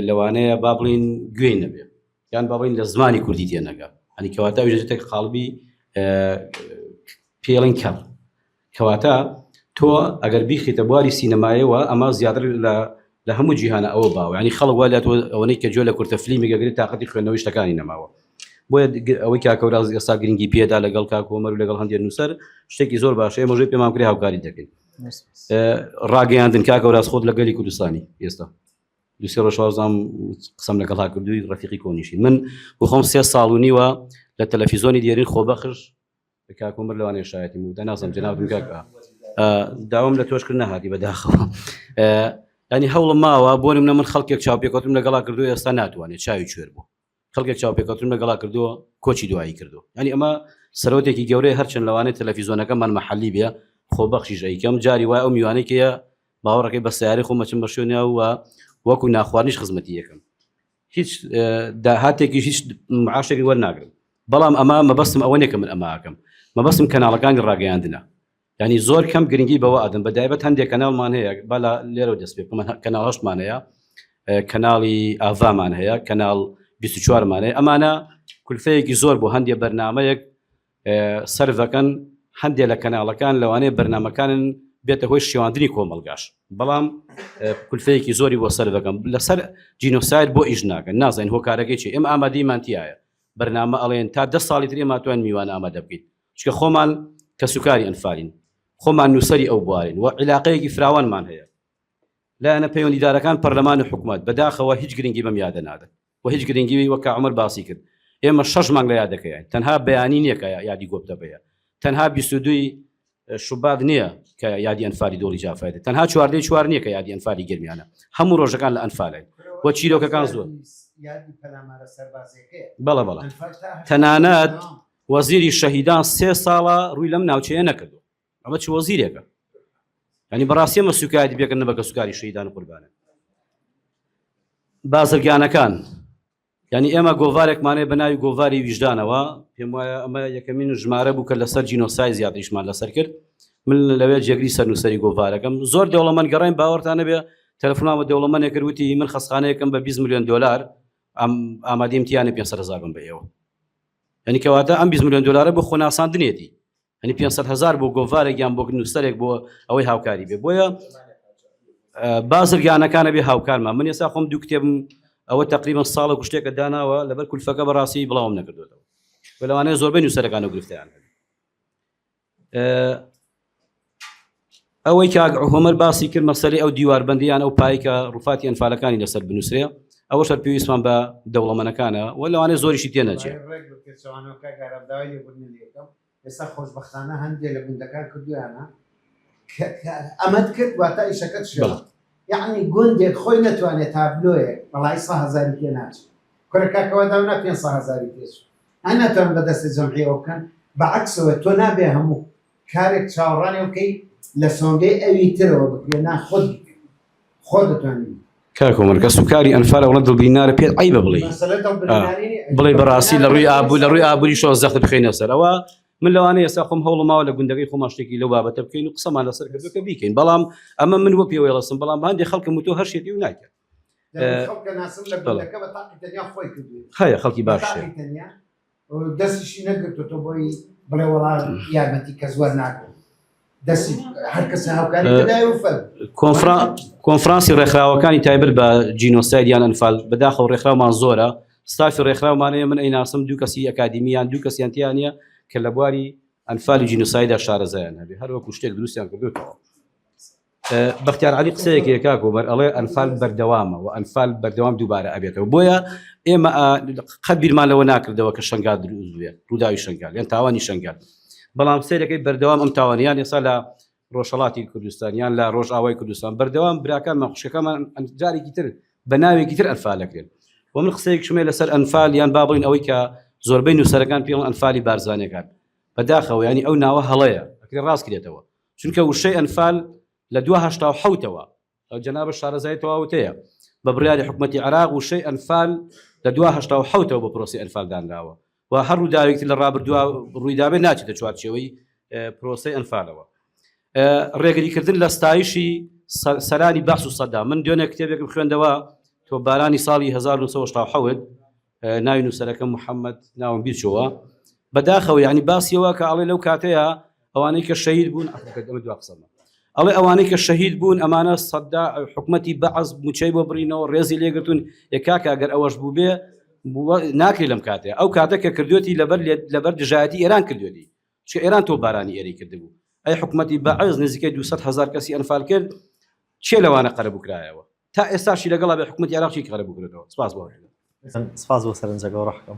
لەوانەیە با بڵین گوێی نەبێ یان با بڵین لە زمانی کوردی تێنەگا هەنی کەواتە ئەویش دەچێتە قاڵبی پێڵین کەڵ کەواتە تۆ ئەگەر بیخیتە بواری سینەمایەوە ئەمە زیاتر لە لە هەموو جیهانە ئەوە باوە ینی خەڵک وا لە تۆ ئەوەی کە گوێ لە کورتە فلیمی گەگرێت تااقەتی خوێندنەوەی شتەکانی نەماوە بۆیە ئەوەی کاکەوراز ئێستا گرنگی پێدا لەگەڵ کاکۆمەر و لەگەڵ هەندێک نووسەر شتێکی زۆر باشە ئێمە ژێ پێمان کرێ هاوکاری دەکەین ڕاگەیاندن کاکەوراز خۆت لە گەلی کوردستانی ئێستا دوسێ ڕۆژ وازام قسەم لەگەڵا کردووی ڕەفیقی کۆنیشی من بۆ خۆم سێ ساڵ و نیوە لە تەلەفیزۆنی دێرین خۆبەخش کاکۆمر لەوانەیە شایەتی بوو دەناسم جەنابم کاک داوام لە تۆش کرد نەهاتی بەداخەوە ینی هەوڵم ماوە بۆ منە من خەڵکێک چاوپێکەوتم لەگەڵا کردو ئێستا ناتوانێت چاوی کوێر بوو خەڵکێک چاوپێکەوتن لەگەڵا کردووە کۆچی دوایی کردو ینی ئەمە سەرۆتێکی گەورەی هەرچەند لەوانەیە تەلەفیزۆنەکەمان محلی بێ خۆبەخشیش ئەیکەم جاری وای ئەو میوانێکەیە باوەڕەکەی بە سیاری خۆم ئەچم بە شوێنیا و وەکو ناخوارنیش خزمەتی یەکەم هیچ داهاتێکی هیچ معاشێکی وەرناگرم بەڵام ئەمە مەبەستم ئەوە نییە کە من ئەمە ئەکەم مەبەستم کەناڵەکانی ڕاگەیاندنە ینی زۆر کەم گرنگی بەوە ئەدەن بە دایبەت هەندێک کەناڵمان هەیە با لە لێرەوە دەست پێ بکەم کەناڵ هەشتمان هەیە کەناڵی ئاڤامان هەیە کەناڵ 24مان هەیە ئەمانە کولفەیەکی زۆر بۆ هەندێک بەرنمەیەک سەرڤەکەن هەندێک لە کەناڵەکان لەوانەیە بەرنمەکانن بێتە هۆی شێواندنی کۆمەلگاش بەڵام کولفەیەکی زۆری بۆ سەر دەکەم لەسەر جینۆساید بۆ ئیش ناکەن نازانین هۆکارەکەی چی ئێمە ئامادەیمان تایە بەرنامە ئەڵێن تا ده ساڵی تر ئێمە توان میوان ئامادە بکەین چکە خۆمان کەسوکاری ئەنفالین خۆمان نووسەری ئەو بوارین و عیلاقەیەکی فراوانمان هەیە لایەنە پەیوەندیدارەکان پەرلەمان و حکوومەت بەداخەوە هیچ گرنگی بەم یادە نادەن و هیچ گرنگی وەک عمر باسی کرد ئێمە شەش مانگ لە یادەکەیان تەنها بەیانی نییە کە یادی گۆپتەبەیە تەنها 22 شوبات نییە کە یادی ئەنفالی دۆڵی جافایدە تەنها چواردەی چوار نییە کە یادی ئەنفالی گەرمیانە هەموو ڕۆژەکان لە ئەنفالین و چیرۆکەکان زۆر بەڵە بەڵە تەنانەت وەزیری شەهیدان سێ ساڵە ڕووی لەم ناوچەیە نەکردو ئەمە چ وەزیرێکە ینی بەڕاستی ئەمە سوکایەتی پێکردن بە کەسوکاری شەهیدان و قوربانە بازرگانەکان. یانی ئێمە گۆڤارێکمان هەیە بە ناوی گۆڤاری ویژدانەوە، پێم وایە ئەمە یەکەمین ژمارە بوو کە لەسەر جینۆساید زیاتریشمان لەسەر کرد. من لەوێ جێگری سەرنووسەری گۆڤارەکەم. زۆر دەوڵەمەند گەڕاین باوەڕتان نەبێ تەلەفۆنمان بە دەوڵەمەندێک کرد وتی من خەستخانەیەکم بە 20 ملیۆن دۆلار ئەم ئامادەیم تیانە 500 هەزار بم بە ئێوە. یعنی کەواتە ئەم 20 ملیۆن دۆلارە بۆ خۆناساندنێتی. یعنی 500 هەزار بۆ گۆڤارێک یان بۆ نووسەرێک بۆ ئەوەی هاوکاری بێ بۆیە بازرگانەکانە بێ هاوکارمان من ئێستا خۆم دوو کتێبم ئەوە تقریبا ساڵە گشتێکە داناوە لەبەر کولفەکە بەڕاستی بڵاوم نەکردوێتەوە بە لەوانەیە زۆربەی نووسەرەکان و گرفتیان هەبێت ئەوەی کاک هۆمەر باسی کرد مەسەلەی ئەو دیواربەندیان ئەو پایکە ڕوفاتی ئەنفالەکانی لەسەر بنووسرێ ئەوەش هەر پێویستمان بە دەوڵەمەنەکانە و لەوانەیە زۆریشی تێ نەچێ. ڕێک بە پێچەوانەوە کاک ئارام داوای لێبوردنت لێکەم ئێستا خۆشبەختانە هەندێ لە گوندەکان کردویانە کە کە ئەمەت کرد واتە ئیشەکەت شێوا بەڵێ. یەعنی گوندێک خۆی نەتوانێ تابلۆیەک وەڵایی سە هەزاری پێ ناچێ کورە کاکە وا داونا پێنج سە هەزاری پێ چوو ئەی ناتوانن بە دەستی جەمعیەوە بکەن بە عەکسەوە تۆ نابێ هەموو کارێک چاوەڕانی بکەی لە سۆنگەی ئەوی ترەوە بکرێ نا خۆت بیکە خۆت دەتوانی بیکەی. کاک عومەر کەس و کاری ئەنفال ئەوەنە دڵبرینارە پێت عەیبە بڵێی مەسەلە دڵبریناری نیە. بڵێ بەڕاستی لە ڕووی ئابوو لە ڕووی ئابووریشەوە زەخت بخەینە سەر ئەوە من لەوانەیە ئێستا خۆم هەوڵم ماوە لە گوندەکەی خۆمان شتێکی لەو بابەتە بکەین و قسەمان لەسەر کردووە کە بیکەین بەڵام ئەمە من وەک پێوەی ڕەسم بەڵام هەندێک خەڵکم وتووە هەر شێتی و ناکەن خەڵکە ناسم لە گوندەکە بە تاقی تەنیا خۆی کردووە هەیە خەڵکی باش هەیە. تاقی تەنیا دەستیشی نەگرتووە بۆی بڵێ وەڵا یارمەتی کەس وەرناگرم دەستی هەر کەسە هاوکاری کردای و فەر کۆنفرانسی ڕێکخراوەکانی تایبەت بە جینۆساید یان ئەنفال بەداخەوە ڕێکخراومان زۆرە ستافی ڕێکخراومان هەیە من ئەیناسم دوو کەسی ئەکادیمی یان دوو کەسیان تیا نییە کە لە بواری ئەنفال و جینۆسایدا شارەزایان هەبێ هەر وەکو شتێک دروستیان کردوتەوە بەختیار عەلی قسەیەکی ئەکا کۆبەر ئەڵێ ئەنفال بەردەوامە و ئەنفال بەردەوام دووبارە ئەبێتەوە بۆیە ئێمە قەت بیرمان لەوە ناکردەوە کە شنگال دروست بێ ڕووداوی شنگال یان تاوانی شنگال بەڵام سەیرەکەی بەردەوام ئەم تاوانیان ئێستا لە ڕۆژهڵاتی کوردستان یان لە ڕۆژئاوای کوردستان بەردەوام براکانمان خوشکەکەمان جارێکی تر بە ناوێکی تر ئەنفال دەکرێن و من قسەیەک شمێ لەسەر ئەنفال یان با بڵین ئەوەی کە زۆربەی نووسەرەکان پێڵ ئەنفالی بارزانەکان بەداخەوە ینی ئەو ناوە هەڵەیە ئەکرێ ڕاست کرێتەوە چونکە وشەی ئەنفال لە دوا 87ەوە جەنابت شارەزای تەواوت هەیە بە بڕیاری حکومەتی عێراق وشەی ئەنفال لە دوا 87ەوە بۆ پرۆسی ئەنفال دانراوە و هەر ڕووداوێک لە ڕابردووە ڕوویدابێت ناچێتە چوارچێوەی پرۆسەی ئەنفالەوە. ڕێگریکردن لە ستایشی سەرانی بەعس و سەدام من دوێنێ کتێبێکم خوێندەوە تۆپبارانی ساڵی 1970 ناوی نووسەرەکە محەممەد ناوم بیرچەوە بەداخەوە ینی باسیەوە کە ئەڵێ لەو کاتەیە ئەوانەی کە شەهید بوون ئەمە دوا قسەمە ئەڵێ ئەوانەی کە شەهید بوون ئەمانە سەدا حکوومەتی بەعس موچەی بۆ بڕینەوە ڕێزی لێگرتون یەکاکە ئەگەر ئەوەش بوو بێ ناکرێت لەم کاتێ ئەو کاتە کە کردوێتی لەبەر لەبەر دژایەتی ئێران کردوێتی چ ئێران تۆ بارانی ئێرەی کردبوو ئەی حکوومەتی بەعس نزیکەی 200 هزار کەسی ئەنفال کرد چێ لەوانە قەرەبوو کرایەوە تا ئێستاشی لەگەڵا بێ حکوومەتی عێراق چی قەرەبوو کردەوە سپاس بۆ سپاس بۆ سەرنجەکە ڕحکەم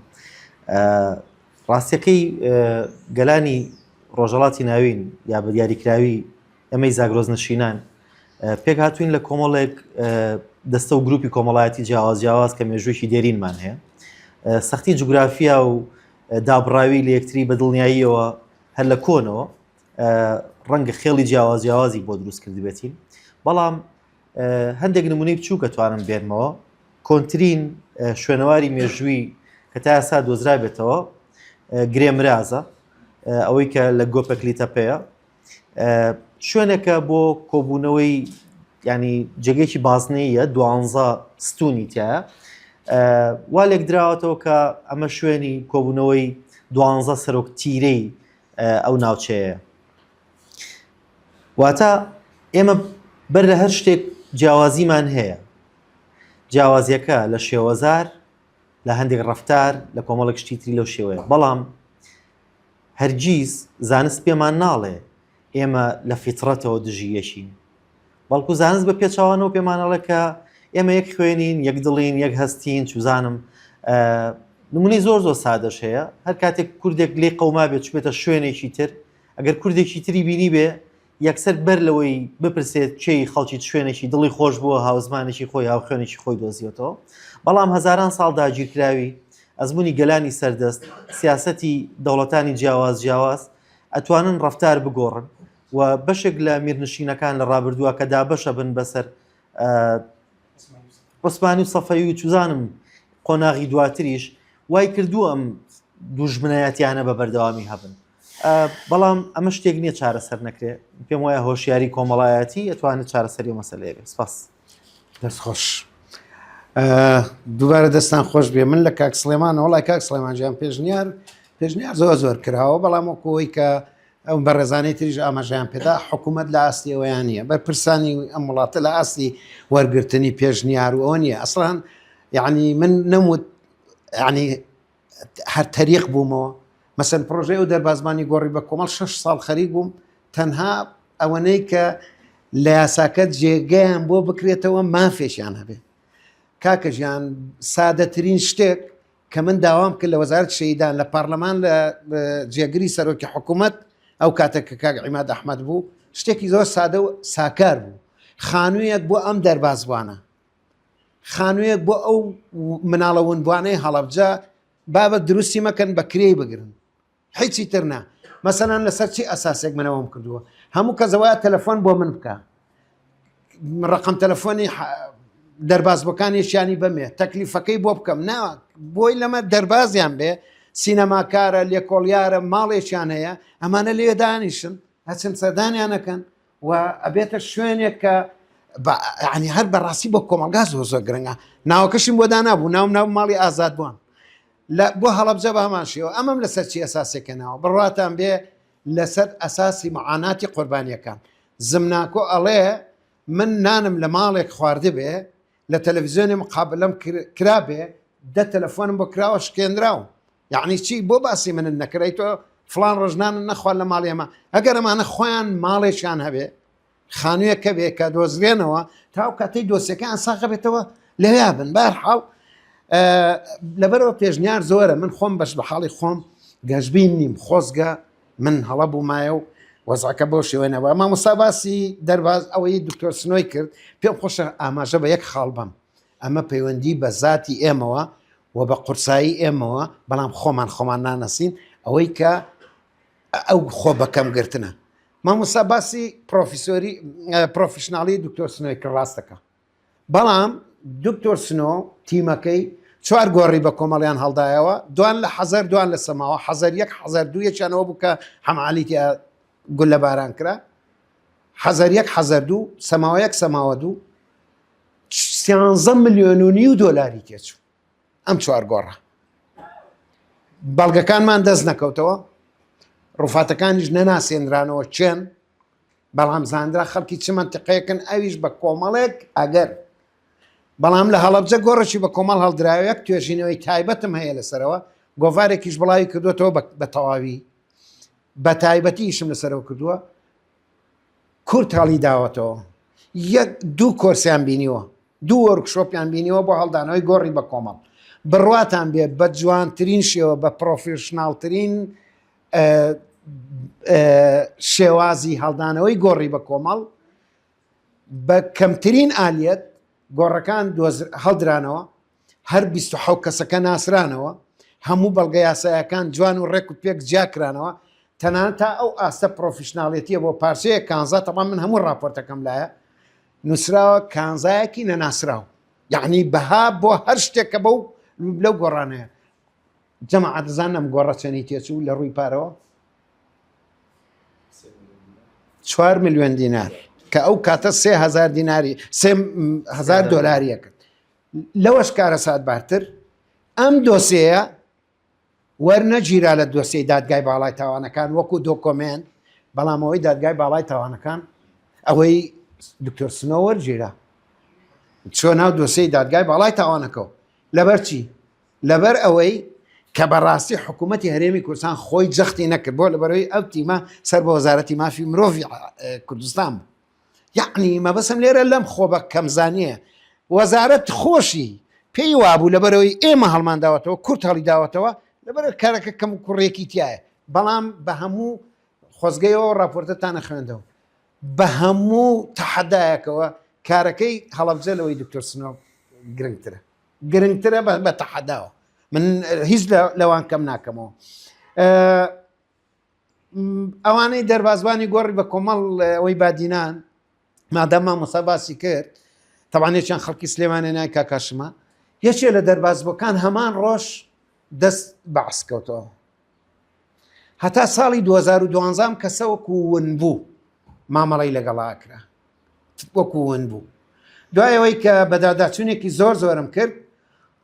ڕاستیەکەی گەلانی ڕۆژەڵاتی ناوین یا بە دیاریکراوی ئەمەی زاگرۆز نشینان پێک هاتوین لە کۆمەڵێک دەستە و گروپی کۆمەڵایەتی جیاواز جیاواز کە مێژوویەکی دێرینمان هەیە سەختی جوگرافیا و دابڕاوی لە یەکتری بە دڵنیاییەوە هەر لە کۆنەوە ڕەنگە خێڵی جیاواز جیاوازی بۆ دروست کردبێتین بەڵام هەندێک نمونەی بچووکە توانم بێنمەوە کۆنترین شوێنەواری مێژووی کە تا ئێستا دۆزرابێتەوە گرێ مرازە ئەوەی کە لە گۆپەکلی تەپەیە شوێنێکە بۆ کۆبوونەوەی ینی جێگەیەکی بازنەیە دوانزە ستونی تایە وا لێکدراوەتەوە کە ئەمە شوێنی کۆبوونەوەی دوانزە سەرۆک تیرەی ئەو ناوچەیە واتە ئێمە بەر لە هەر شتێک جیاوازیمان هەیە جیاوازیەکە لە شێوەزار لە هەندێک ڕفتار لە کۆمەڵێک شتی تری لەو شێوەیە بەڵام هەرگیز زانست پێمان ناڵێ ئێمە لە فیتڕەتەوە دژی یەکین بەڵکو زانست بە پێچەوانەوە پێمان ئەڵێ کە ئێمە یەک خوێنین یەک دڵین یەک هەستین چوزانم نمونەی زۆر زۆر سادەش هەیە هەر کاتێک کوردێک لێ قەوما بێت چبێتە شوێنێکی تر ئەگەر کوردێکی تری بینی بێ یەکسەر بەر لەوەی بپرسێت کێی خەڵکی شوێنێکی دڵی خۆش بووە هاوزمانێکی خۆی هاوخوێنێکی خۆی دۆزیوەتەوە بەڵام هەزاران ساڵ داگیرکراوی ئەزمموی گەلانی سەردەست سیاسەتی دەوڵەتانی جیاواز جیاواز ئەتوانن ڕفتار بگۆڕن و بەشێک لە میرنشینەکان لە ڕابردووە کە دابەشە بن بەسەر عوسمانی و سەفەوی و چوزانم. قۆناغی دواتریش وای کردووە ئەم دوژمنایەتیانە بە بەردەوامی هەبن. بەڵام ئەمە شتێک نییە چارەسەر نەکرێ پێم وایە هۆشیاری کۆمەڵایەتی ئەتوانێت چارەسەری مەسەلەیە بێت سپاس. دەست خۆش دووبارە دەستان خۆش بێ من لە کاک سلێمان وڵای کاک سلێمان جیان پێشنیار پێشنیار زۆر زۆر کراوە بەڵام وەکەوەی کە ئەو بەڕێزانەی تریش ئاماژەیان پێدا حکوومەت لە ئاستی ئەویان نییە بەرپرسانی ئەم وڵاتە لە ئاستی وەرگرتنی پێشنیار و ئەوە نییە ئەسڵان یعنی من نەموت یعنی هەر تەریق بوومەوە مەسەن پرۆژەی ئەو دەربازمانی گۆڕی بە کۆمەڵ شش ساڵ خەریک بووم تەنها ئەوەنەی کە لە یاساکە جێگەیان بۆ بکرێتەوە مافێکیان هەبێ کاکە ژیان سادەترین شتێک کە من داوام کرد لە وەزارەت شەیدان لە پەرلەمان لە جێگری سەرۆکی حکوومەت ئەو کاتێک کە کاک عیماد ئەحمد بوو شتێکی زۆر سادە و ساکار بوو خانوویەک بۆ ئەم دەربازبووانە خانوویەک بۆ ئەو مناڵە ونبووانەی هەڵەبجە بابە دروستی مەکەن بە کرێی بگرن هیچی تر نا مەسەلەن لەسەر چی ئەساسێک منەوەم کردووە هەموو کەسەوە تەلەفۆن بۆ من بکە ڕقم تەلەفۆنی دەربازبەکانیشیانی بەمێ تەکلیفەکەی بۆ بکەم نا بۆی لەمە دەربازیان بێ سینەماکارە لێکۆڵیارە ماڵێکیان هەیە ئەمانە لێ دانیشن هەچن سەردانیانەکەن و ئەبێتە شوێنێک کە ینی هەر بەڕاستی بۆ کۆمەلگا زۆر زۆر گرنگە ناوەکەشیم بۆ دانابوو ناوم ناو ماڵی ئازاد بووان لە بۆ هەڵەبجە بە هەمان شێوە ئەمەم لەسەر چی ئەساسێکە ناوە بڕواتان بێ لەسەر ئەساسی معاناتی قوربانیەکان زمناکۆ ئەڵێ من نانم لە ماڵێک خواردبێ لە تەلەڤزیۆنی مقابلەم کرابێ دە تەلەفۆنم بۆ کراوە شکێنراو یعنی چی بۆ باسی منت نەکرای تۆ فلان ڕۆژنانە نەخوارد لە ماڵی ئەمە ئەگەر ئەمانە خۆیان ماڵێکیان هەبێ خانوویەکە بێ کە دۆزرێنەوە تا ئەو کاتەی دۆسیەکەیان ساغە بێتەوە لەوێ بن بارحاڵ لەبەرەوە پێشنیار زۆرە من خۆم بەش بە حاڵی خۆم گەشبین نیم خۆزگە من هەڵە بوومایە و وەزعەکە بۆ شێوە نەبووە مامۆستا باسی دەرباز ئەوەی دکتۆر سنۆی کرد پێم خۆشە ئاماژە بە یەک خاڵ بەم ئەمە پەیوەندی بە زاتی ئێمەوە و بە قورسایی ئێمەوە بەڵام خۆمان خۆمان نانەسین ئەوەی کە ئەو خۆ بەکەم گرتنە مامۆستا باسی پرۆفیسۆری professional ی دکتۆر سنۆی کە ڕاستەکە بەڵام دکتۆر سنۆ تیمەکەی چوار گۆڕی بە کۆمەڵیان هەڵدایەوە دوان لە حەزەر دوان لە سەماوە حەزەر یەک حەزەر دوو یەکیانەوە بوو کە حەمالی تیا گولە باران کرا حەزەر یەک حەزەر دوو سەماوە یەک سەماوە دوو سیانزە ملیۆن و نیو دۆلاری تێچوو ئەم چوار گۆڕە بەڵگەکانمان دەست نەکەوتەوە ڕوفاتەکانیش نەناسێنرانەوە چێن بەڵام زانرا خەڵکی چ مەنتیقەیەکن ئەویش بە کۆمەڵێک ئەگەر بەڵام لە هەڵەبجە گۆڕێکی بە کۆمەڵ هەڵدراوە یەک توێژینەوەی تایبەتم هەیە لەسەرەوە گۆڤارێکیش بڵاوی کردوێتەوە بە تەواوی بە تایبەتی ئیشم لەسەرەوە کردووە کورت هەڵی داوەتەوە یەک دوو کۆرسیان بینیوە دوو وۆرکشۆپیان بینیوە بۆ هەڵدانەوەی گۆڕی بە کۆمەڵ بڕواتان بێ بە جوانترین شێوە بە professional ترین شێوازی هەڵدانەوەی گۆڕی بە کۆمەڵ بە کەمترین ئالیەت گۆڕەکان هەڵدرانەوە هەر 26 کەسەکە ناسرانەوە هەموو بەڵگە یاسایەکان جوان و ڕێک و پێک جیاکرانەوە تەنانەت تا ئەو ئاستە professional ێتیە بۆ پارچەیە کانزا تەبا من هەموو راپۆرتەکەم لایە نووسراوە کانزایەکی نەناسراو یعنی بەها بۆ هەر شتێک کە بەو لەو گۆڕانەیە جەماعەت دەزانن ئەم گۆڕە چەنی تێچوو لە ڕووی پارەوە؟ چوار ملیۆن دینار کە ئەو کاتە سێ هزار دیناری سێ هزار دۆلاریە کرد لەوەش کارەسات بارتر ئەم دۆسەیە وەرنەگیرا لە دۆسیەی دادگای باڵای تاوانەکان وەکو document بەڵام ئەوەی دادگای باڵای تاوانەکان ئەوەی دکتۆر سنۆ وەرگیرا چۆ ناو دۆسیەی دادگای باڵای تاوانەکەەوە لەبەر چی لەبەر ئەوەی کە بەڕاستی حکوومەتی هەرێمی کوردستان خۆی جەختی نەکرد بۆ لەبەرەوەی ئەو تیمە سەر بە وەزارەتی مافی مرۆڤی کوردستان بوو یعنی مەبەسم لێرە لەم خۆ بە کەمزانیە وەزارەت خۆشی پێی وابوو لەبەرەوەی ئێمە هەڵمان داوەتەوە کورت هەڵی داوەتەوە لەبەر کارەکە کەم و کوڕێکی تایە بەڵام بە هەموو خۆزگەیەوە راپۆرتەتانە خوێندەوە بە هەموو تەحەدایەکەوە کارەکەی هەڵەبجە لەوەی دکتۆر سنۆ گرنگترە گرنگترە بە تەحەداوە من هیچ لەوان کەم ناکەمەوە ئەوانەی دەربازبانی گۆڕی بە کۆمەڵ ئەوەی بادینان مادام مامۆسا باسی کرد تەوانێکیان خەڵکی سلێمانێ نای کاکاشمە. یەکێ لە دەربازبووەکان هەمان ڕۆژ دەست بەعس کەوتەوە. هەتا ساڵی 2012 ئەم کەسە وەکو ون بوو مامەڵەی لەگەڵا ئەکرا وەکو ون بوو. دوای ئەوەی کە بەداداچوونێکی زۆر زۆرم کرد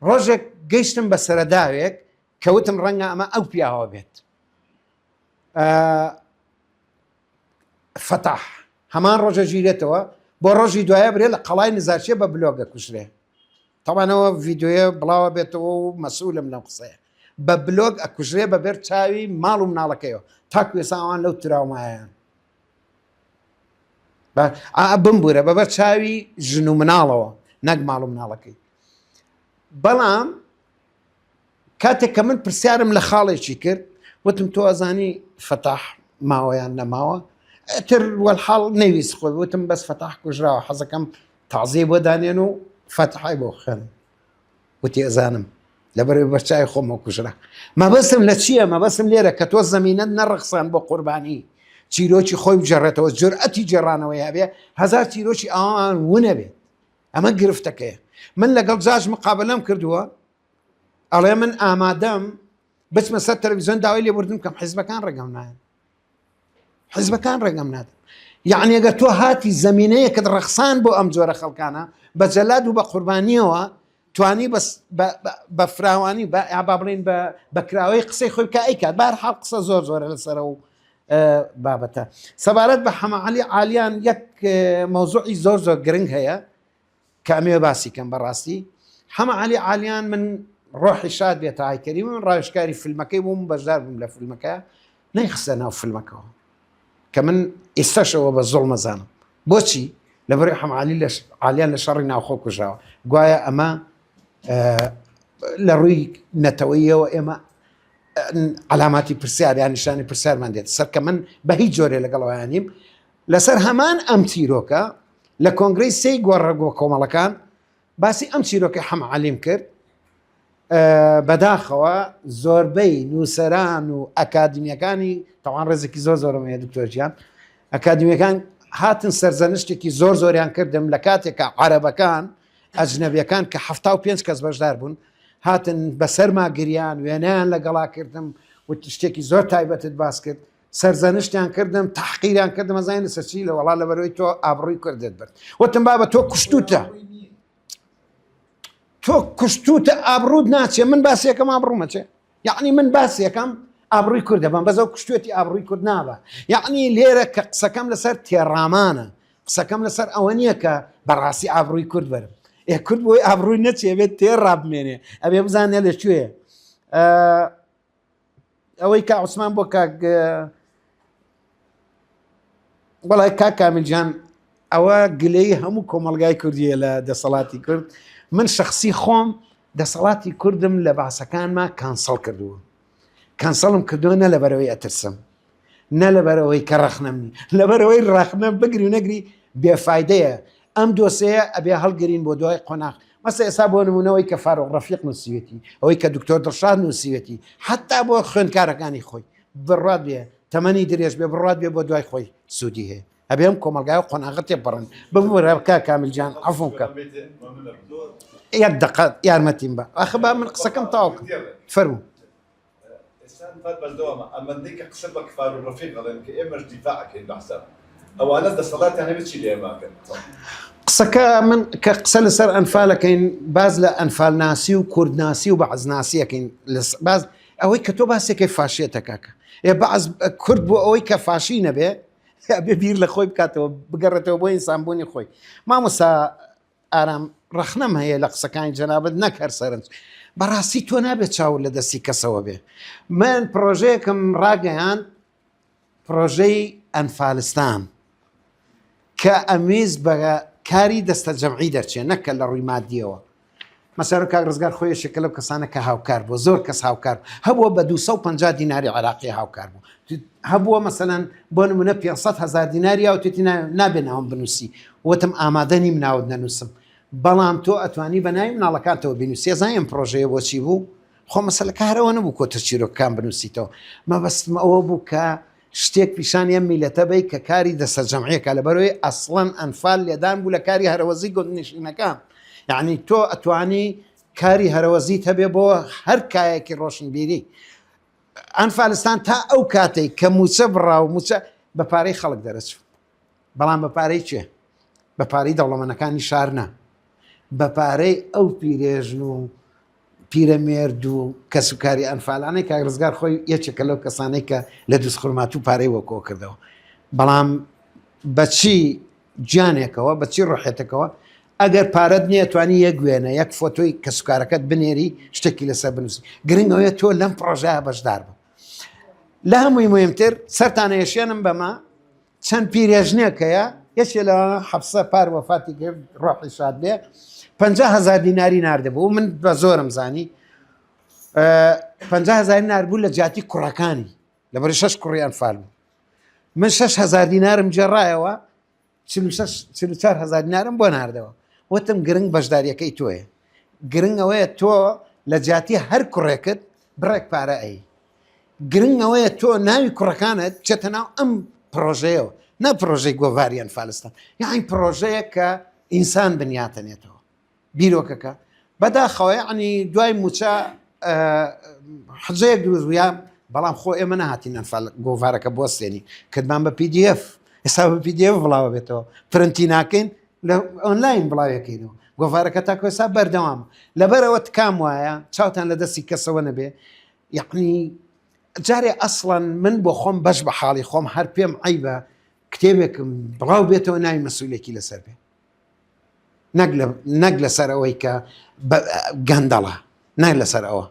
ڕۆژێک گەیشتم بە سەرەداوێک کە وتم ڕەنگە ئەمە ئەو پیاوە بێت. فەتاح هەمان ڕۆژە ژیرێتەوە بۆ ڕۆژی دوایە برێ لە قەڵای نزارچێ بە بلۆگە کوژرێ تەوانەوە ڤیددیوە بڵاوە بێتەوە و مەسئولم لەم قسەیە بە بلۆگ ئەکوژرێ بە بێر چاوی ماڵ و مناڵەکەیەوە تاکو ئێستا ئەوان لەو تراومایان بمبورە بەبەر چاوی ژن و مناڵەوە نەک ماڵ و مناڵەکەی بەڵام کاتێک کە من پرسیارم لە خاڵێکی کرد وتم تۆ ئەزانی فەتاح ماوە یان نەماوە ئەتر وەلحاڵ نەویست خۆی وتم بەس فەتاح کوژراوە حەزەکەم تازیە بۆ دانێن و فەتحای بۆ خوێن وتی ئەزانم لەبەر بەرچای خۆمەوە کوژرا مەبەستم لە چییە مەبەستم لێرە کە تۆ زەمینەت نەڕەخسان بۆ قوربانی چیرۆکی خۆی بجێڕێتەوە جورئەتی جێڕانەوەی هەبێ هەزار چیرۆکی ئەوان ونەبێت ئەمە گرفتەکەیە من لەگەڵ جاج مقابلەم کردووە ئەڵێ من ئامادەم بچمە سەر تەلەڤیزیۆن داوای لێبوردن بکەم حیزبەکان ڕێگەم نایەن حیزبەکان ڕێگەم نادەن یعنی ئەگەر تۆ هاتی زمینەیەکت ڕەخسان بۆ ئەم جۆرە خەڵکانە بە جەلاد و بە قوربانیەوە توانی بەس بە فراوانی با بڵین بە کراوەی قسەی خۆی بکە ئەیکات بار حاڵ قسە زۆر زۆرە لەسەر و بابەتە سەبارەت بە حەمەعلی عالیان یەک مەوزوعی زۆر زۆر گرنگ هەیە کە ئەمەوێ باسی کەم بەڕاستی حەمە عەلی عالیان من ڕۆحی شاد بێت ئایکەری من ڕاوێژکاری فیلمەکەی بووم بەشدار بووم لە فیلمەکە نەیخستە ناو فیلمەکەەوە کە من ئێستاشەوە بە زوڵمەزانم بۆچی لەبەری حەمە عەلی لە عالیان لە شەڕی ناوخۆ کوژراوە گوایە ئەمە لە ڕووی نەتەوەیەوە ئێمە علاماتی پرسیار یان نیشانی پرسیارمان دێت سەر کە من بە هیچ جۆرێ لەگەڵەوەیان نیم لەسەر هەمان ئەم چیرۆکە لە کۆنگرەی سێی گۆڕە کۆمەڵەکان باسی ئەم چیرۆکەی حەمە عەلیم کرد بەداخەوە زۆربەی نووسەران و ئەکادمیەکانی تاوان ڕێزێکی زۆر زۆرم هەیە دکتۆر گیان ئەکادمیەکان هاتن سەرزەنشتێکی زۆر زۆریان کردم لە کاتێکە عەرەبەکان ئەجنەبیەکان کە 75 کەس بەشدار بوون هاتن بەسەرما گریان وێنەیان لەگەڵا کردم و شتێکی زۆر تایبەتت باس کرد سەرزەنشتیان کردم تەحقیریان کردم ئەزانین لەسەر چی لە وەڵا لەبەرەوەی تۆ ئابڕووی کوردت برد وتم بابە تۆ کوشتوتە تۆ کوشتوتە ئابڕوت ناچێ من باسیەکەم ئابڕومەچێ یعنی من باسیەکەم ئابڕووی کوردە بەم بەزەو کوشتێتی ئابڕووی کورد نابە یعنی لێرە کە قسەکەم لەسەر تێڕامانە قسەکەم لەسەر ئەوە نییە کە بەڕاستی ئابڕووی کورد بەرم ئێ کورد بۆی ئابڕووی نەچێ بێت تێڕابمێنێ ئەبێ بزانێ لە کوێ ئەوەی کا عوسمان بۆ کاک وەڵای کاک کامیل جان ئەوە گلەی هەموو کۆمەلگای کوردیە لە دەسەڵاتی کورد من شخصی خۆم دەسەڵاتی کوردم لە باسەکانما cancel کردووە cancel م کردووە نە لەبەرەوەی ئەترسم نە لەبەرئەوەی کە ڕەخنەم نی لەبەرئەوەی ڕەخنە بگری و نەگری بێفایدەیە ئەم دۆسەیە ئەبێ هەڵگرین بۆ دوای قۆناغ مەسە ئێستا بۆ نمونەوەی کە فاروق ڕەفیق نووسیوێتی ئەوەی کە دکتۆر دڵشاد نووسیوێتی حتا بۆ خوێندکارەکانی خۆی بڕات بێ تەمەنی درێژ بێ بڕات بێ بۆ دوای خۆی سوودی هەیە ئەبێ ئەم کۆمەلگای و قۆناغە تێپەڕن ببورە کا کامیل جان عەفوم کە یەک دقە یارمەتیم بە ئاخە با من قسەکەم تەواو فەرموو ئێستا فات بەردەوامە ئەمەندەی کە قسە بە کفار و ڕەفیق ئەڵێن کە ئێمەش دیفاع ئەکەین بە حساب ئەوانە دەسەڵاتیان هەبێ چی لە ئێمە ئەکەن؟ قسەکە من کە قسە لەسەر ئەنفالەکەین باز لە ئەنفالناسی و کوردناسی و بەعزناسیەکەین باز ئەوەی کە تۆ باسێکەی فاشێتە کاکە ئێ بەعز کورد بۆ ئەوەی کە فاشی نەبێ بێ بیر لە خۆی بکاتەوە بگەڕێتەوە بۆ ئینسانبوونی خۆی مامۆسا ئارام ڕەخنەم هەیە لە قسەکانی جەنابت نەک هەر سەرنج بەڕاستی تۆ نابێت چاو لە دەستی کەسەوە بێ من پرۆژەیەکم ڕاگەیاند پرۆژەی ئەنفالستان کە ئەمویست بە کاری دەستە جەمعی دەرچێ نەکە لە ڕووی مادیەوە مەسەر کاک ڕزگار خۆی یەکێکە لەو کەسانە کە هاوکار بووە زۆر کەس هاوکار هەبووە بە 250 دیناری عراقی هاوکار بوو هەبووە مەسەلەن بۆ نمونە 500 هزار دیناری یاوتێتی نابێ ناوم بنووسی وتم ئامادە نیم ناوت نەنووسم بەڵام تۆ ئەتوانی بە ناوی مناڵەکانتەوە بینوسی ئەزانی ئەم پرۆژەیە بۆچی بوو خۆ مەسەلەکە هەرەوە نەبوو کۆتر چیرۆکەکان بنووسیتەوە مەبەستم ئەوە بوو کە شتێک پیشانی ئەم میلەتە بەی کە کاری دەستەجەمعیەکە لەبەرەوەی ئەسڵەن ئەنفال لێدان بوو لە کاری هەرەوەزی گوندنشینەکان یعنی تۆ ئەتوانی. کاری هەرەوەزیت هەبێ بۆ هەر کایەکی ڕۆشنبیری. ئەنفالستان تا ئەو کاتەی کە موچە بڕا و موچە بە پارەی خەڵک دەرەچوو بەڵام بە پارەی کێ؟ بە پارەی دەوڵەمەنەکانی شار نا بە پارەی ئەو پیرێژن و پیرەمێرد و کەسوکاری ئەنفالانەی کاک ڕزگار خۆی یەکێکە لەو کەسانەی کە لە دووزخورماتوو پارەی وە کۆ کردەوە بەڵام بەچی گیانێکەوە بەچی ڕحێتەکەەوە ئەگەر پارەت نییە توانی یەک وێنە یەک فۆتۆی کەسوکارەکەت بنێری شتێکی لەسەر بنووسی گرنگەوەیە تۆ لەم پرۆژەیە بەشدار بە لە هەمووی مهمتر سەرتانە یشێنم بەمە چەند پیرێژنێک هەیە یەکێ لەوانە حەفسە پار وەفاتی کرد ڕۆحی شاد بێ 50 هزار دیناری ناردبوو من بە زۆرم زانی 50 هزاری ناربوو لە جیاتی کوڕەکانی لەبەر شش کوڕی ئەنفال بوو من 6 هزار دینارم جێڕایەوە 44 هزار دینارم بۆ ناردەوە وتم گرنگ بەشداریەکەی تۆیە گرنگ ئەوەیە تۆ لە جیاتی هەر کوڕێکت بڕێک پارە ئەی گرنگ ئەوەیە تۆ ناوی کوڕەکانت بچێتە ناو ئەم پرۆژەیەوە نا پرۆژەی گۆڤاری ئەنفالستان یاعین پرۆژەیە کە ئینسان بنیاتەنێتەوە بیرۆکەکە بەداخەوە یعنی دوای موچە حزەیەک دروست بووە بەڵام خۆ ئێمە نەهاتین ئەنفال گۆڤارەکە بۆستێنی کردمان بە PDF ئێستا بە PDF بڵاوە بێتەوە پرنتی ناکەین لە ئۆنلاین بڵاوەکەینەوە گۆڤارەکە تا کۆسا بەردەوام لەبەرەوە تکام وایە چاوتان لە دەستی کەسەوە نەبێ یەعنی جارێ ئەسڵەن من بۆ خۆم بەش بە حاڵی خۆم هەر پێم عیبە کتێبێکم بڵاو بێتەوە ناوی مەسولێکی لەسەر بێ نەک لەسەر ئەوەی کە گەندەڵە نەک لەسەر ئەوە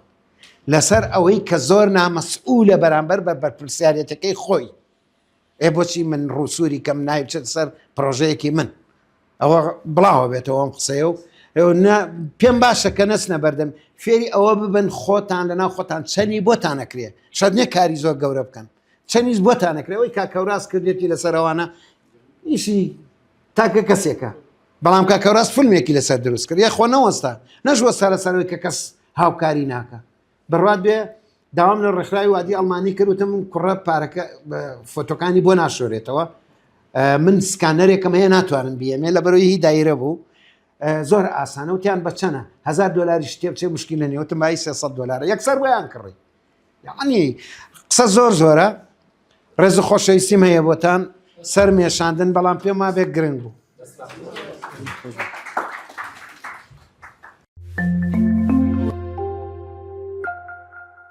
لەسەر ئەوەی کە زۆر نامەسئولە بەرامبەر بە بەرپرسیارەتەکەی خۆی ئێ بۆچی من ڕووسووری کەم ناوی بچێتە سەر پڕۆژەیەکی من ئەوە بڵاوە بێتەوە ئەم قسەیە و پێم باشە کە نەچنە بەردەم فێری ئەوە ببن خۆتان لەناو خۆتان چەنی بۆتان نەکرێ شەت نییە کاری زۆر گەورە بکەن چەنیش بۆتان نەکرێ ئەوەی کاکەوراز کردێتی لەسەر ئەوانە ئیشی تاکە کەسێکە بەڵام کاکەوراز فیلمێکی لەسەر دروست کرد یاخۆ نەوەستا نەشوەستا لەسەرەوەی کە کەس هاوکاری ناکە بڕوات بێ داوام لە ڕێکخراوی وادی ئەڵمانی کرد وتم کوڕە پارەکە فۆتۆکانی بۆ ناشۆرێتەوە من سکانەرێکم هەیە ناتوانم بیەمێ لە بەرەوەی هی دایرە بوو زۆر ئاسانە وتیان بە چەنە هزار دلاری شتێ بچێ مشکلە نیە وتم بای 300 دلار یەکسەر بۆیان کڕی یعنی قسە زۆر زۆرە ڕێز و خۆشەویستیم هەیە بۆتان سەر مێشاندن بەڵام پێم وابێ گرنگ بوو.